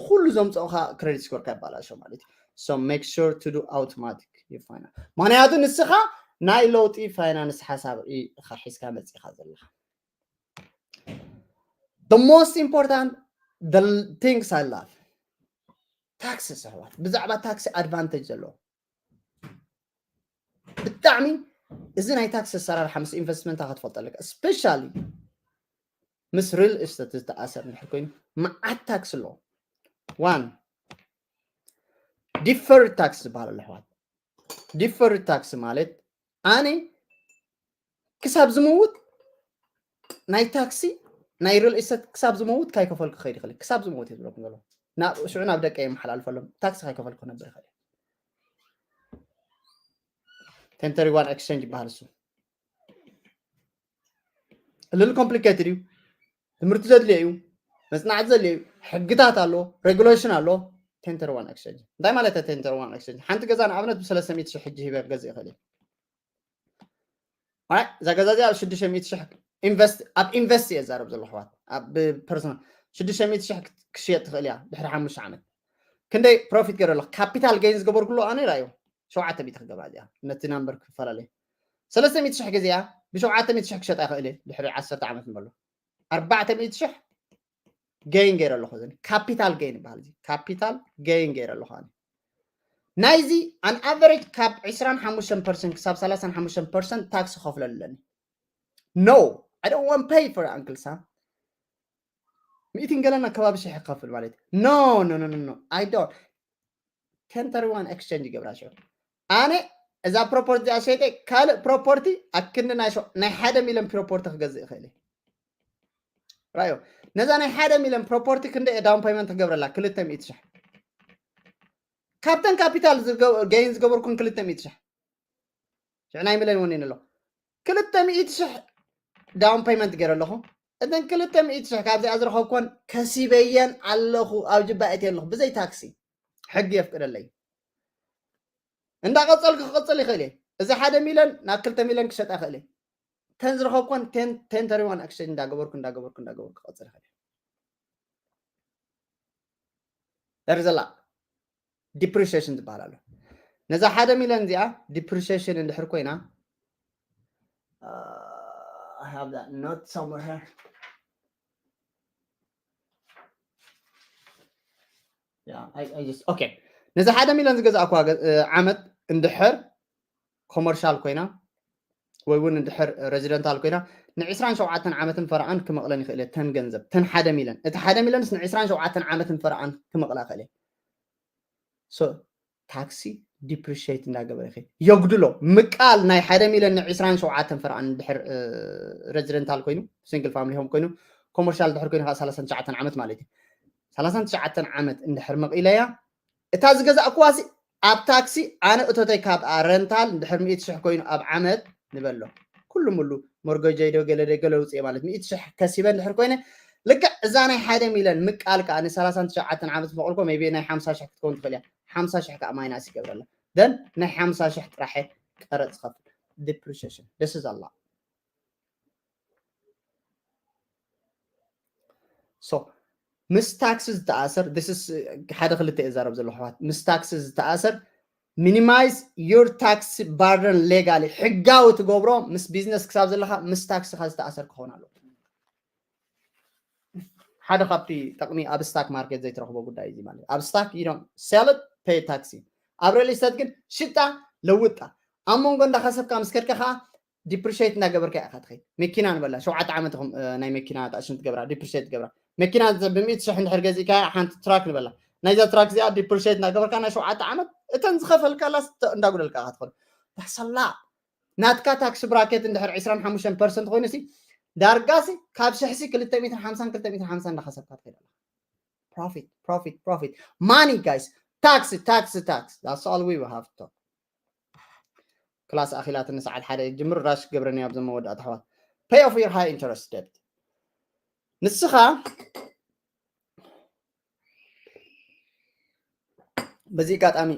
ኩሉ ዘምፀኡካ credit score ካ ይባላሾ ማለት እዩ so make sure to do automatic you find ምክንያቱ ንስኻ ናይ ለውጢ finance ሓሳብ ኢኻ ሒዝካ መፂኻ ዘለካ the most important the things I love taxes ኣሕዋት ብዛዕባ tax advantage ዘለዎ ብጣዕሚ እዚ ናይ tax ኣሰራርሓ ምስ investment ካ ትፈልጦ ኣለካ especially ምስ real estate ዝተኣሰር እንድሕር ኮይኑ መዓት tax ኣለዎ one deferred tax ዝበሃል ኣሎ ኣሕዋት deferred tax ማለት ኣነ ክሳብ ዝመውት ናይ tax ናይ real estate ክሳብ ዝመውት ካይከፈልኩ ክኸይድ ይኽእል ክሳብ ዝመውት እየ ዝብለኩም ዘሎ ሽዑ ናብ ደቀ የመሓላልፈሎም tax ካይከፈልኩ ክነብር ይኽእል ten thirty-one exchange ይበሃል እሱ little complicated እዩ ትምህርቲ ዘድልዮ እዩ መፅናዕቲ ዘድልዮ እዩ ሕግታት ኣሎ regulation ኣሎ ten thirty-one exchange እንታይ ማለት ten thirty-one exchange ሓንቲ ገዛ ንኣብነት ብ300 ሺህ ሕጂ ሂበ ክገዝእ ይኽእል እየ እዛ ገዛ እዚኣ ኣብ ሽዱሽተ ሚእቲ ሽሕ ኢንቨስት ኣብ ኢንቨስት እየ ዛረብ ዘሎ ኣሕዋት ኣብ ፐርሰናል ሽዱሽተ ሚእቲ ሽሕ ክሽየጥ ትኽእል እያ ድሕሪ ሓሙሽተ ዓመት ክንደይ profit ገይረ ኣለኹ capital gain ዝገበርኩ ኣለኹ ኣነ ራእዩ ሸውዓተ ሚእቲ ክገብራ እዚኣ ነቲ number ክፈላለ ሰለስተ ሚእቲ ሽሕ ግዜ እያ ብሸውዓተ ሚእቲ ሽሕ ክሸጣ ይኽእል እየ ድሕሪ ዓሰርተ ዓመት ንበሎ ኣርባዕተ ሚእቲ ሽሕ gain ገይረ ኣለኹ እዚን capital gain ይበሃል እዚ capital gain ገይረ ኣለኹ ኣነ ናይዚ on average ካብ ዕስራን ሓሙሽተን percent ክሳብ ሰላሳን ሓሙሽተን percent tax ክኸፍለሉ ኣለኒ no I don't want pay for uncle Sam ሚእትን ገለን ኣከባቢ ሽሕ ክኸፍል ማለት እዩ no no no no no I don't ten thirty-one exchange ይገብራ ሽዑ ኣነ እዛ property እዚኣ ሸይጠ ካልእ property ኣብ ክንዲ ናይ ሓደ ሚልዮን property ክገዝእ ይኽእል ራዮ ነዛ ናይ ሓደ ሚልዮን property ክንደ down payment ክገብረላ ክልተ ሚእቲ ሽሕ ካብተን capital gain ዝገበርኩን ክልተ ሚእቲ ሽሕ ሽዕ ናይ ሚልዮን ወኒን ኣሎ ክልተ ሚእቲ ሽሕ down payment ገይረ ኣለኹ እተን ክልተ ሚእቲ ሽሕ ካብዚኣ ዝረኸብኮን ከሲበየን ኣለኹ ኣብ ጅባ እትየ ኣለኹ ብዘይ tax ሕጊ የፍቅደለይ እንዳቐፀልኩ ክቕፅል ይኽእል እየ እዚ ሓደ ሚልዮን ናብ ክልተ ሚልዮን ክሸጣ ይኽእል እየ ተን ዝረኸብኮን ten thirty-one exchange እንዳገበርኩ እንዳገበርኩ እንዳገበርኩ ክቕፅል ይኽእል እየ there is a lot depreciation ዝበሃል ኣሎ ነዛ ሓደ ሚልዮን እዚኣ depreciation እንድሕር ኮይና I have that note somewhere here yeah, I, I just, okay ነዚ ሓደ ሚልዮን ዝገዛእኳ ዓመት እንድሕር commercial ኮይና ወይ እውን እንድሕር residential ኮይና ን27 ዓመትን ፈረቓን ክመቕለን ይኽእል እየ ተን ገንዘብ ተን ሓደ ሚልዮን እቲ ሓደ ሚልዮንስ ን27 ዓመትን ፈረቓን ክመቕላ ይኽእል እየ so tax depreciate እንዳገበረ ይኸ የጉድሎ ምቃል ናይ ሓደ ሚልዮን ን27 ፈረቓን እንድሕር residential ኮይኑ single family home ኮይኑ commercial ድሕር ኮይኑ ከዓ ሰላሳን ትሽዓተን ዓመት ማለት እዩ ሰላሳን ትሽዓተን ዓመት እንድሕር መቒለያ እታ ዝገዛእኩዋሲ ኣብ tax ኣነ እቶተይ ካብ rental እንድሕር ሚእቲ ሽሕ ኮይኑ ኣብ ዓመት ንበሎ ኩሉ ሙሉ mortgage ዶ ገለ ዶ ገለ ውፅእ ማለት ሚእቲ ሽሕ ከሲበ እንድሕር ኮይነ ልክዕ እዛ ናይ ሓደ ሚልዮን ምቃል ከዓ ን ሰላሳን ትሽዓተን ዓመት መቐልኮ maybe ናይ ሓምሳ ሽሕ ክትከውን ትኽእል እያ ሓምሳ ሽሕ ከዓ minus ይገብረላ then ናይ ሓምሳ ሽሕ ጥራሕ ቀረፅ ዝኸፍል depreciation this is a lot so ምስ tax ዝተኣሰር this is ሓደ ክልተ እዛረብ ዘሎ ኣሕዋት ምስ tax ዝተኣሰር minimize your tax burden legally ሕጋዊ ትገብሮ ምስ business ክሳብ ዘለካ ምስ tax ካ ዝተኣሰር ክኸውን ኣለዎ ሓደ ካብቲ ጥቕሚ ኣብ stock market ዘይትረኽቦ ጉዳይ እዚ ማለት ኣብ stock you don't sell it pay tax ኣብ real estate ግን ሽጣ ለውጣ ኣብ መንጎ እንዳኸሰብካ ምስ ከድካ ከዓ depreciate እንዳገበርካ ኢኻ ትኸይድ መኪና ንበላ ሸውዓተ ዓመት ኢኹም ናይ መኪና ታእሽን ትገብራ depreciate ትገብራ መኪና ብምእቲ ሽሕ እንድሕር ገዚእካ ሓንቲ track ንበላ ናይዛ track እዚኣ depreciate እንዳገበርካ ናይ ሸውዓተ ዓመት እተን ዝኸፈልካላስ እንዳጉደልካ ኢኻ ትኸዱ ዳሰላ ናትካ tax bracket እንድሕር ዕስራን ሓሙሽተን percent ኮይኑ ሲ ዳርጋ ሲ ካብ ሽሕ ሲ ክልተ ሚእትን ሓምሳን ክልተ ሚእትን ሓምሳን እንዳኸሰብካ ትኸይድ ኣለካ profit profit profit money guys tax tax tax that's all we have to talk ክላስ ኣኺላትኒ ሰዓት ሓደ ጅምር ራሽ ገብረኒ ኣብዞም መወዳእታ ኣሕዋት። Pay off your high interest debt። ንስኻ በዚ ኣጋጣሚ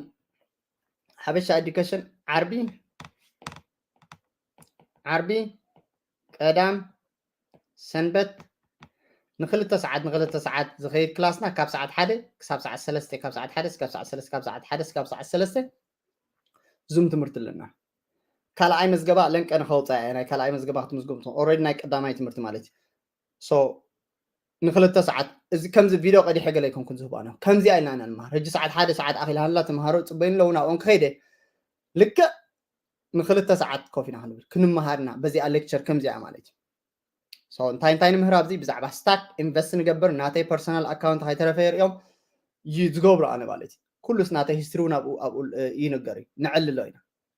ሓበሻ ኤዱኬሽን ዓርቢ ዓርቢ ቀዳም ሰንበት ንክልተ ሰዓት ንክልተ ሰዓት ዝኸይድ ክላስና ካብ ሰዓት ሓደ ክሳብ ሰዓት ሰለስተ ካብ ሰዓት ሓደ ክሳብ ሰዓት ሰለስተ ካብ ሰዓት ሓደ ክሳብ ሰዓት ሰለስተ ዙም ትምህርቲ ኣለና። ካልኣይ መዝገባ ለንቀ ንኸውፃ እየ። ናይ ካልኣይ መዝገባ ክትምዝግቡ ትኽእሉ። Already ናይ ቀዳማይ ትምህርቲ ማለት እዩ። So ንክልተ ሰዓት እዚ ከምዚ ቪድዮ ቀዲሐ ገለ ኣይኮንኩን ዝህባ ነው። ከምዚኣ ኢና ኢና ንመሃር። ሕጂ ሰዓት ሓደ ሰዓት ኣኺላ ሃላ ተምሃሮ ፅበይን ኣለዉ ናብኦም ክኸይደ ልክዕ ንክልተ ሰዓት ኮፍ ኢና ክንብል ክንመሃርና በዚኣ ሌክቸር ከምዚኣ ማለት እዩ። So እንታይ እንታይ ንምህር ኣብዚ ብዛዕባ ስታክ ኢንቨስት ንገብር ናተይ ፐርሰናል ኣካውንት ከይተረፈ የርእዮም እዩ ዝገብሩ ኣነ ማለት እዩ። ኩሉስ ናተይ ሂስትሪ እውን ኣብኡ ኣብኡ ይነገር እዩ። ነዕልሎ ኢና።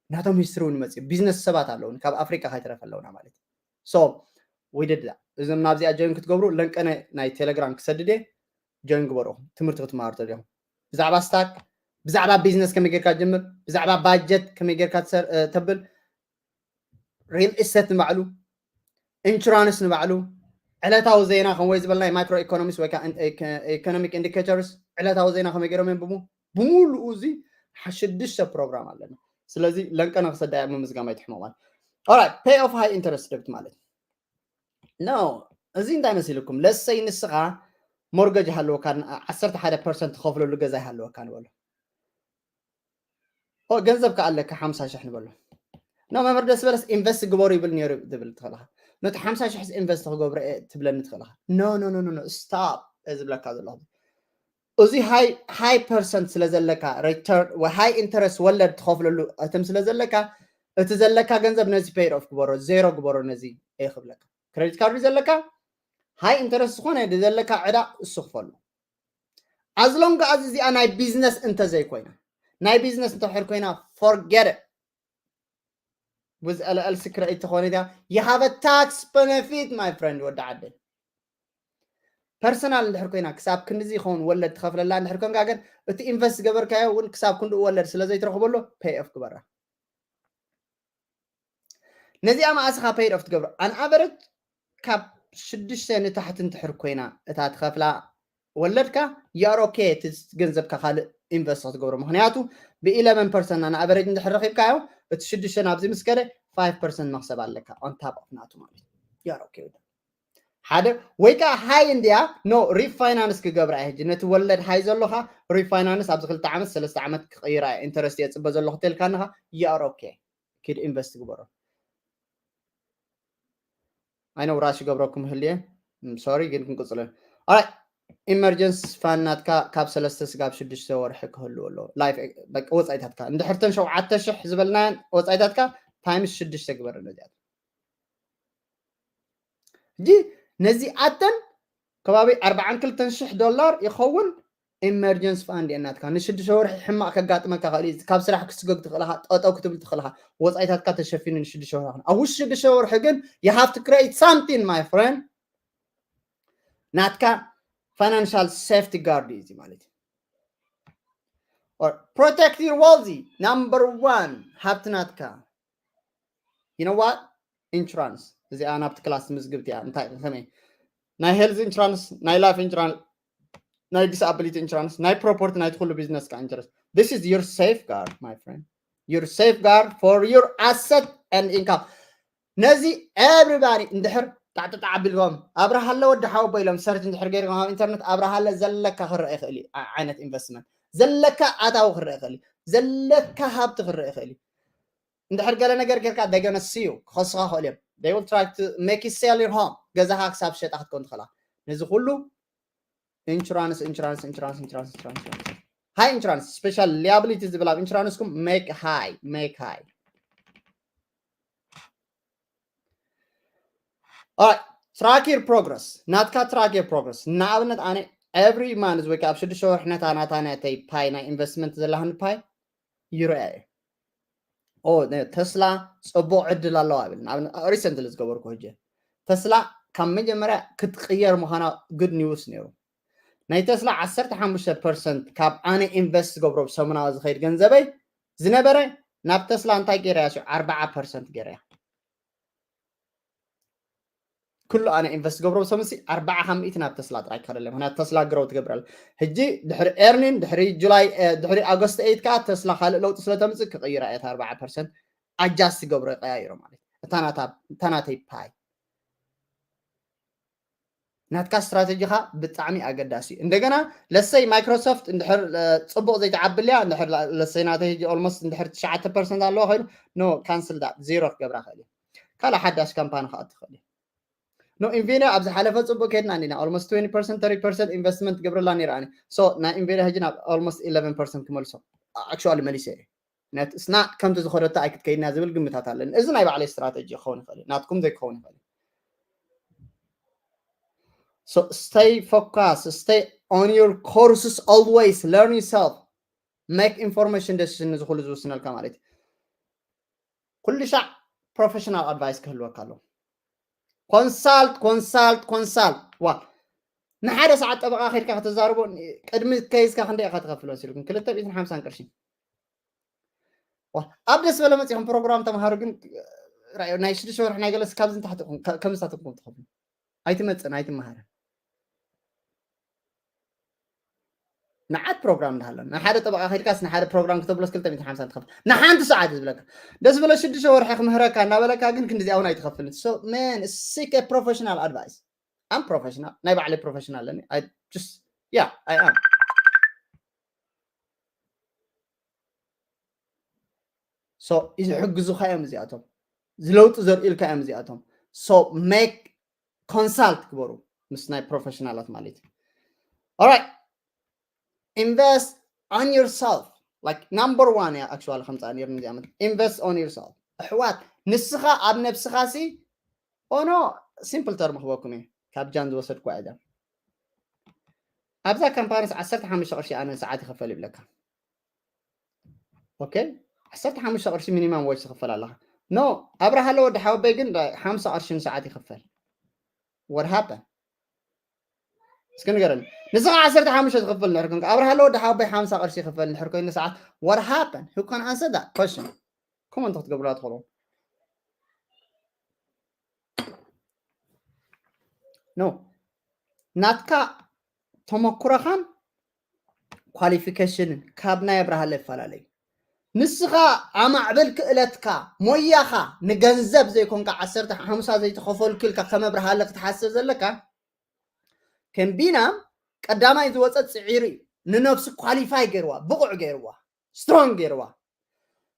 ናቶም ሂስትሪ እውን ይመፅእ ቢዝነስ ሰባት ኣለውን ካብ ኣፍሪቃ ከይተረፈ ኣለውና ማለት እዩ። So we did that። እዞም ናብዚኣ ጆይን ክትገብሩ ለንቀነ ናይ ቴሌግራም ክሰድድ እየ። ጆይን ግበሩ ትምህርቲ ክትመሃሩ ተሪኹም ብዛዕባ ስታክ ብዛዕባ ቢዝነስ ከመይ ጌርካ ጀምር ብዛዕባ ባጀት ከመይ ጌርካ ተብል ሪል ኢስቴት ንባዕሉ ኢንሹራንስ ንባዕሉ ዕለታዊ ዜና ከም ወይ ዝበልና ማይክሮ ኢኮኖሚስ ወይ ኢኮኖሚክ ኢንዲኬተርስ ዕለታዊ ዜና ከመይ ገይሮም የንብቡ ብሙሉኡ እዚ ሽዱሽተ ፕሮግራም ኣለና። ስለዚ ለንቀነ ክሰዳያ ምምዝጋም ኣይትሕመቕ ማለት ኦራይት ፔይ ኦፍ ሃይ ኢንተረስት ደብት ማለት ኖ እዚ እንታይ መሲልኩም ለሰይ ንስኻ ሞርገጅ ሃለወካ ዓሰርተ ሓደ ፐርሰንት ትኸፍለሉ ገዛ ይሃለወካ ንበሎ ገንዘብ ከኣለካ ሓምሳ ሽሕ ንበሎ ኖ መምህር ደስ በለስ ኢንቨስት ግበሩ ይብል ነይሩ ትብል ትኽእልኻ ነቲ ሓምሳ ሽሕ ኢንቨስት ክገብረ ትብለኒ ትኽእልኻ ኖ ኖ ኖ ስታፕ ዝብለካ ዘለኹ እዚ ሃይ ፐርሰንት ስለ ዘለካ ሃይ ኢንተረስት ወለድ ትኸፍለሉ እትም ስለ ዘለካ እቲ ዘለካ ገንዘብ ነዚ ፔይድ ኦፍ ግበሮ ዜሮ ግበሮ ነዚ ክብለካ ክሬዲት ካርድ ዘለካ ሃይ ኢንተረስት ዝኾነ ዘለካ ዕዳ እሱ ክፈሉ ኣዝሎም ከኣ እዚኣ ናይ ቢዝነስ እንተዘይኮይና ናይ ቢዝነስ እንተድሕር ኮይና ፎርጌት with LLC ክረኢ ተኾነ ዲያ you have a tax benefit my friend ወዲ ዓደይ ፐርሰናል እንድሕር ኮይና ክሳብ ክንድዚ ይኸውን ወለድ ትኸፍለላ እንድሕር ኮንካ ግን እቲ ኢንቨስት ገበርካዮ እውን ክሳብ ክንድኡ ወለድ ስለ ዘይትረኽበሉ ፔይ ኦፍ ግበራ ነዚኣ መኣስኻ ፔይድ ኦፍ ትገብሮ ኣን ኣቨረጅ ካብ ሽዱሽተ ንታሕቲ እንትሕር ኮይና እታ ትኸፍላ ወለድካ you are okay እቲ ገንዘብካ ካልእ ኢንቨስት ክትገብሮ ምክንያቱ ብ ኢለቨን ፐርሰንት ኣን ኣቨረጅ እንድሕር ረኺብካዮ እቲ ሽዱሽተ ናብዚ ምስ ከደ ፋይቭ ፐርሰንት መክሰብ ኣለካ on top of ናቱ ማለት you are okay ሓደ ወይ ከዓ ሃይ እንድያ no ሪፋይናንስ ክገብራ እየ ሕጂ ነቲ ወለድ ሃይ ዘሎካ ሪፋይናንስ ኣብዚ ክልተ ዓመት ሰለስተ ዓመት ክቕይራ እየ ኢንተረስት እየ ፅበ ዘለኹ ተልካ ኣለኻ you are okay ኪድ ኢንቨስት ግበሮ ኣይነው ራሽ ገብረኩም ህልየ ሶሪ ግን ክንቅፅለን ኣይ ኢመርጀንስ ፋን ናትካ ካብ ሰለስተ ስጋብ ሽዱሽተ ወርሒ ክህልዎ ኣለዎ ወፃኢታትካ እንድሕርተን ሸውዓተ ሽሕ ዝበልናየን ወፃኢታትካ ታይምስ ሽዱሽተ ግበር ነዚኣት ሕጂ ነዚኣተን ከባቢ ኣርባዓን ክልተን ሽሕ ዶላር ይኸውን ኢመርጀንስ ፋንድ እየ ናትካ ንሽዱሽተ ወርሒ ሕማቕ ከጋጥመካ ክእል እዩ ካብ ስራሕ ክስገግ ትኽእልኻ ጠጠው ክትብል ትኽእልኻ ወፃኢታትካ ተሸፊኑ ንሽዱሽተ ወርሒ ኣብ ውሽጢ ሽዱሽተ ወርሒ ግን you have to create something my friend ናትካ financial safety guard እዩ ማለት እዩ protect your wealthy number one ሃብቲ ናትካ you know what ኢንሹራንስ እዚኣ ናብቲ ክላስ ምዝግብቲ እያ እንታይ ከመይ ናይ ሄልዝ ኢንሹራንስ ናይ ላይፍ ኢንሹራንስ ናይ ዲስኣቢሊቲ ኢንሹራንስ ናይ ፕሮፐርቲ ናይ ትኩሉ ቢዝነስ ካ ኢንሹራንስ this is your safeguard my friend your safeguard for your asset and income ነዚ everybody እንድሕር ጣዕጥጣዕ ኣቢልዎም ኣብርሃለ ወዲ ሓወቦ ኢሎም ሰርች እንድሕር ገይርዎም ኣብ ኢንተርነት ኣብርሃለ ዘለካ ክረአ ይኽእል እዩ ዓይነት ኢንቨስትመንት ዘለካ ኣታዊ ክረአ ይኽእል እዩ ዘለካ ሃብቲ ክረአ ይኽእል እዩ እንድሕር ገለ ነገር ጌርካ they gonna sue ክኸሱኻ ክእል እዮም they will try to make you sell your home ገዛኻ ክሳብ ሸጣ ክትከውን ትኽእላ ነዚ ኩሉ ኢንሹራንስ ኢንሹራንስ ኢንሹራንስ ኢንሹራንስ ኢንሹራንስ ሃይ ኢንሹራንስ ስፔሻል ሊያብሊቲ ዝብል ኣብ ኢንሹራንስኩም make high make high Alright, track your progress ናትካ track your progress ንኣብነት ኣነ every month ወይ ከዓ ኣብ ሽዱሽተ ወርሒ ነታ ናታ ናተይ ፓይ ናይ ኢንቨስትመንት ዘለሃኒ ፓይ ይረአ እዩ ኦ ተስላ ፅቡቅ ዕድል ኣለዋ ብል recently ዝገበርኩ ሕጂ ተስላ ካብ መጀመርያ ክትቅየር ምዃና good news ነይሩ ናይ ተስላ ዓሰርተ ሓሙሽተ ፐርሰንት ካብ ኣነ ኢንቨስት ዝገብሮ ሰሙናዊ ዝኸይድ ገንዘበይ ዝነበረ ናብ ተስላ እንታይ ገይረያ ሽዑ ኣርባዓ ፐርሰንት ገይረያ። ኩሉ ኣነ ኢንቨስት ገብሮ ሰምሲ ኣርባዓ ካብ ሚእቲ ናብ ተስላ ጥራይ ክኸደለ ምክንያቱ ተስላ ግረው ትገብረል። ሕጂ ድሕሪ ኤርኒን ድሕሪ ጁላይ ድሕሪ ኣጎስት ኤይት ከዓ ተስላ ካልእ ለውጢ ስለተምፅእ ክቕይራ እየ ኣርባዓ ፐርሰንት ኣጃስት ገብሮ ይቀያይሮ ማለት እታ ናተይ ፓይ። ናትካ ስትራተጂኻ ብጣዕሚ ኣገዳሲ እዩ። እንደገና ለሰይ ማይክሮሶፍት እንድሕር ፅቡቅ ዘይተዓብልያ እንድሕር ለሰይ ናተይ ሕጂ ኦልሞስት እንድሕር ትሽዓተ ፐርሰንት ኣለዎ ኮይኑ ኖ ካንስል ዳት ዜሮ ክገብራ ክእል እዩ። ካልእ ሓዳሽ ካምፓኒ ከዓ ትኽእል እዩ። ኖ ኢንቪዲያ ኣብ ዝሓለፈ ፅቡቅ ከድና እንዲና ኦልሞስት ትወንቲ ፐርሰንት ተርቲ ፐርሰንት ኢንቨስትመንት ትገብረላ ነይራ እኔ ሶ ናይ ኢንቪዲያ ሕጂ ናብ ኦልሞስት ኢለቨን ፐርሰንት ክመልሶ ኣክቹዋሊ መሊሰ እየ። ነቲ እስና ከምቲ ዝኸደቶ ኣይክትከይድና ዝብል ግምታት ኣለኒ። እዚ ናይ ባዕለይ ስትራተጂ ክኸውን ይኽእል እዩ፣ ናትኩም ዘይክኸውን ይኽእል እዩ። So stay focus, stay on your courses always, learn yourself, make information decision እዚ ኩሉ ዝውስነልካ ማለት እዩ። ኩሉ ሻዕ ፕሮፌሽናል ኣድቫይስ ክህልወካ ኣለዎ። ኮንሳልት ኮንሳልት ኮንሳልት ዋ ንሓደ ሰዓት ጠበቃ ከድካ ከተዛርቦ ቅድሚ ከይዝካ ክንደይ ኢካ ትከፍሎ ሲልኩም ክልተ ሚእትን ሓምሳን ቅርሺ ኣብ ደስ በለ መፂኹም ፕሮግራም ተምሃሩ ግን ናይ ሽዱሽተ ወርሒ ናይ ገለስ ካብዚ ንታሕቲ ከምዝታትኩም ትኸፍሉ ኣይትመፅን ኣይትመሃርን ንዓት ፕሮግራም እንዳሃለን ንሓደ ጠበቃ ከድካስ ንሓደ ፕሮግራም ክተብሎስ ክልተ ሚእትን ሓምሳን ትኸፍል ንሓንቲ ሰዓት ዝብለካ ደስ በለ ሽዱሽተ ወርሒ ክምህረካ እናበለካ ግን ክንዲዚኣ እውን ኣይትኸፍልን so man seek a professional advice I'm professional ናይ ባዕለይ ፕሮፌሽናል ኣለኒ just yeah I am so ዝሕግዙካ እዮም እዚኣቶም ዝለውጢ ዘርእልካ እዮም እዚኣቶም so make consult ግበሩ ምስ ናይ ፕሮፌሽናላት ማለት እዩ alright invest on yourself like number one እያ actually ከምፃ ነርኒ እዚኣ invest on yourself ኣሕዋት ንስኻ ኣብ ነብስኻ ሲ ኦኖ ሲምፕል ተርም ክበኩም እየ ካብ ጃን ዝወሰድኩ እያ ኣብዛ ካምፓኒስ ዓሰርተ ሓሙሽተ ቅርሺ ኣነ ሰዓት ይኸፈል ይብለካ ኦኬ ዓሰርተ ሓሙሽተ ቅርሺ ሚኒማም ወጅ ትኸፈል ኣለኻ ኖ ኣብርሃለ ወዲ ሓወበይ ግን ሓምሳ ቅርሺ ንሰዓት ይኸፈል what happened እስኪ ንገረኒ ንስኻ ዓሰርተ ሓሙሽተ ትኸፈል ንሕር ኮንካ ኣብርሃለ ወዲ ሓወበይ ሓምሳ ቅርሺ ይኸፈል ንሕር ኮይኑ ሰዓት what happened who can answer that question ኮመንት ክትገብሩላ ትኽእሉ no ናትካ ተመኩረኻን ኳሊፊኬሽንን ካብ ናይ ኣብርሃለ ይፈላለዩ ንስኻ ኣማዕብል ክእለትካ ሞያኻ ንገንዘብ ዘይኮንካ ዓሰርተ ሓምሳ ዘይተኸፈልኩልካ ከም ኣብርሃለ ክትሓስብ ዘለካ ከም ቢናም ቀዳማይ ዝወፀ ፅዒሩ እዩ ንነብሱ ኳሊፋይ ገይርዋ ብቑዕ ገይርዋ ስትሮንግ ገይርዋ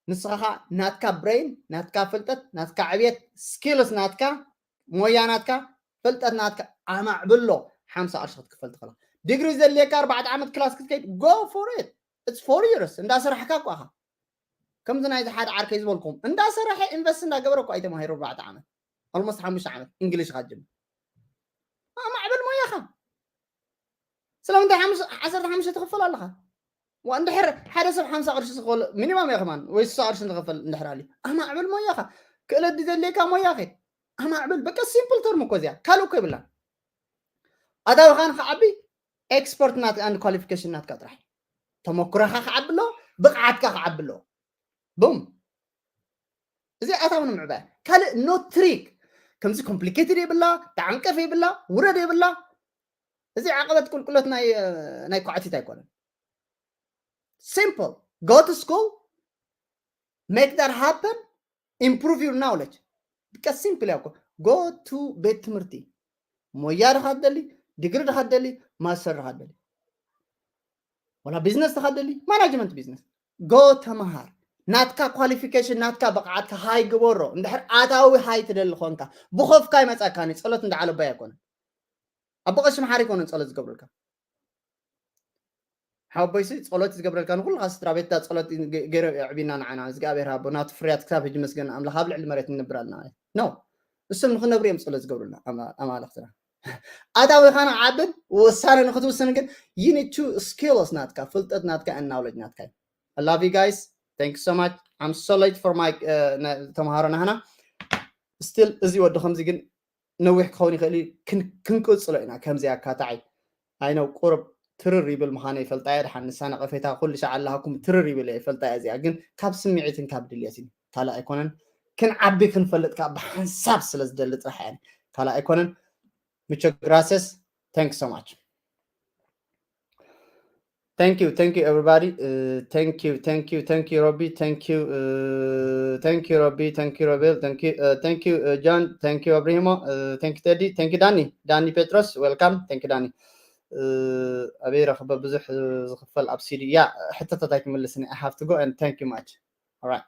ንስኻ ኸዓ ናትካ ብሬን ናትካ ፍልጠት ናትካ ዕብየት ስኪልስ ናትካ ሞያ ናትካ ፍልጠት ናትካ ኣማዕብሎ ሓምሳ ቅርሺ ክትክፈል ትኽእላ ዲግሪ ዘድልየካ ኣርባዕተ ዓመት ክላስ ክትከይድ go for it it's four years እንዳሰራሕካ እኳ ኢኻ ከምዚ ናይዚ ሓደ ዓርከይ ዝበልኩም እንዳሰረሐ ኢንቨስት እንዳገበረ እኳ እዩ ተማሂሩ ኣርባዕተ ዓመት ኦልሞስት ሓሙሽተ ዓመት እንግሊሽ ካ ጅምር ኣማዕብል ሞያኻ ስለምንታይ ዓሰርተ ሓሙሽተ ትኽፈል ኣለኻ እንድሕር ሓደ ሰብ ሓምሳ ቅርሺ ዝኽፈል ሚኒማም እያ ከማን ወይ ስሳ ቅርሺ ዝኽፈል እንድሕር ኣልዩ ኣማዕብል ሞያኻ ክእለት ድዘድልየካ ሞያ ኸድ ኣማዕብል በቃ ሲምፕል ተርም እኮ እዚኣ ካልእ እኮ ይብላ ኣታዊኻን ክዓቢ ኤክስፐርት ናትካ ኳሊፊኬሽን ናትካ ጥራሕ ተመኩረኻ ክዓቢ ኣሎ ብቕዓትካ ክዓቢ ኣሎ ቡም እዚ ኣታዊ ንምዕባይ ካልእ ኖ ትሪክ ከምዚ ኮምፕሊኬትድ የብላ ተዓንቀፍ የብላ ውረድ የብላ እዚ ዓቐበት ቁልቁለት ናይ ናይ ኳዕቲት ኣይኮነን simple go to school make that happen improve your knowledge ብቃ ሲምፕል ያኮ go to ቤት ትምህርቲ ሞያ ድኻ ትደሊ ዲግሪ ድኻ ትደሊ ማስተር ድኻ ትደሊ ወላ ቢዝነስ ድኻ ትደሊ ማናጅመንት ቢዝነስ go ተምሃር ናትካ ኳሊፊኬሽን ናትካ ብቕዓትካ ሃይ ግበሮ እንድሕር ኣታዊ ሃይ ትደሊ ኾንካ ብኸፍካ ይመፃካኒ ፀሎት እንዳዓለባይ ኣይኮነ ኣቦ ቀሺ መሓሪ ኣይኮነን ፀሎት ዝገብረልካ ሓወቦይሲ ጸሎት ዝገብረልካ ንኩልኻ ስድራ ቤትካ ጸሎት ገይረ ዕቢና ንዓና እግዚኣብሔር ሃቦ ናቱ ፍርያት ክሳብ ሕጂ መስገን ኣምላኽ ኣብ ልዕሊ መሬት ንነብር ኣለና ማለት ነው። እሶም ንክነብሩ እዮም ጸሎት ዝገብሩልና ኣማልኽትና። ኣታዊኻ ንዓብን ውሳነ ንክትውስን ግን you need to skills ናትካ ፍልጠት ናትካ and knowledge ናትካ እዩ። I love you guys. Thank you so much. I'm so late for my ተምሃሮ ናህና still እዚ ወዲ ከምዚ ግን ነዊሕ ክኸውን ይኽእል እዩ ክንቅጽሎ ኢና ከምዚ ኣካታዒ ኣይነው ቁርብ ትርር ይብል ምዃነ ይፈልጣ እየ። ድሓን ንሳ ነቐፌታ ኩሉ ሻዕ ኣላሃኩም ትርር ይብል እየ ይፈልጣ እየ። እዚኣ ግን ካብ ስምዒትን ካብ ድልየትን ካልእ ኣይኮነን። ክንዓቢ ክንፈልጥ ካብ ብሓንሳብ ስለ ዝደሊ ጥራሕ እየ። ካልእ ኣይኮነን። Muchas gracias. Thanks so much. Thank you, thank you everybody. Uh, thank you, thank you, thank you Robbie, thank you, uh, thank you Robbie, thank you Robel, thank you, uh, thank you uh, John, thank you Abrahimo, uh, thank you Teddy, thank you Danny, Danny Petros, welcome, thank you Danny. Uh, ኣበይ ረኽበ ብዙሕ ዝኽፈል ኣብ ሲዲ ያ ሕቶታት ኣይትምልስኒ። I have to go and thank you much. All right.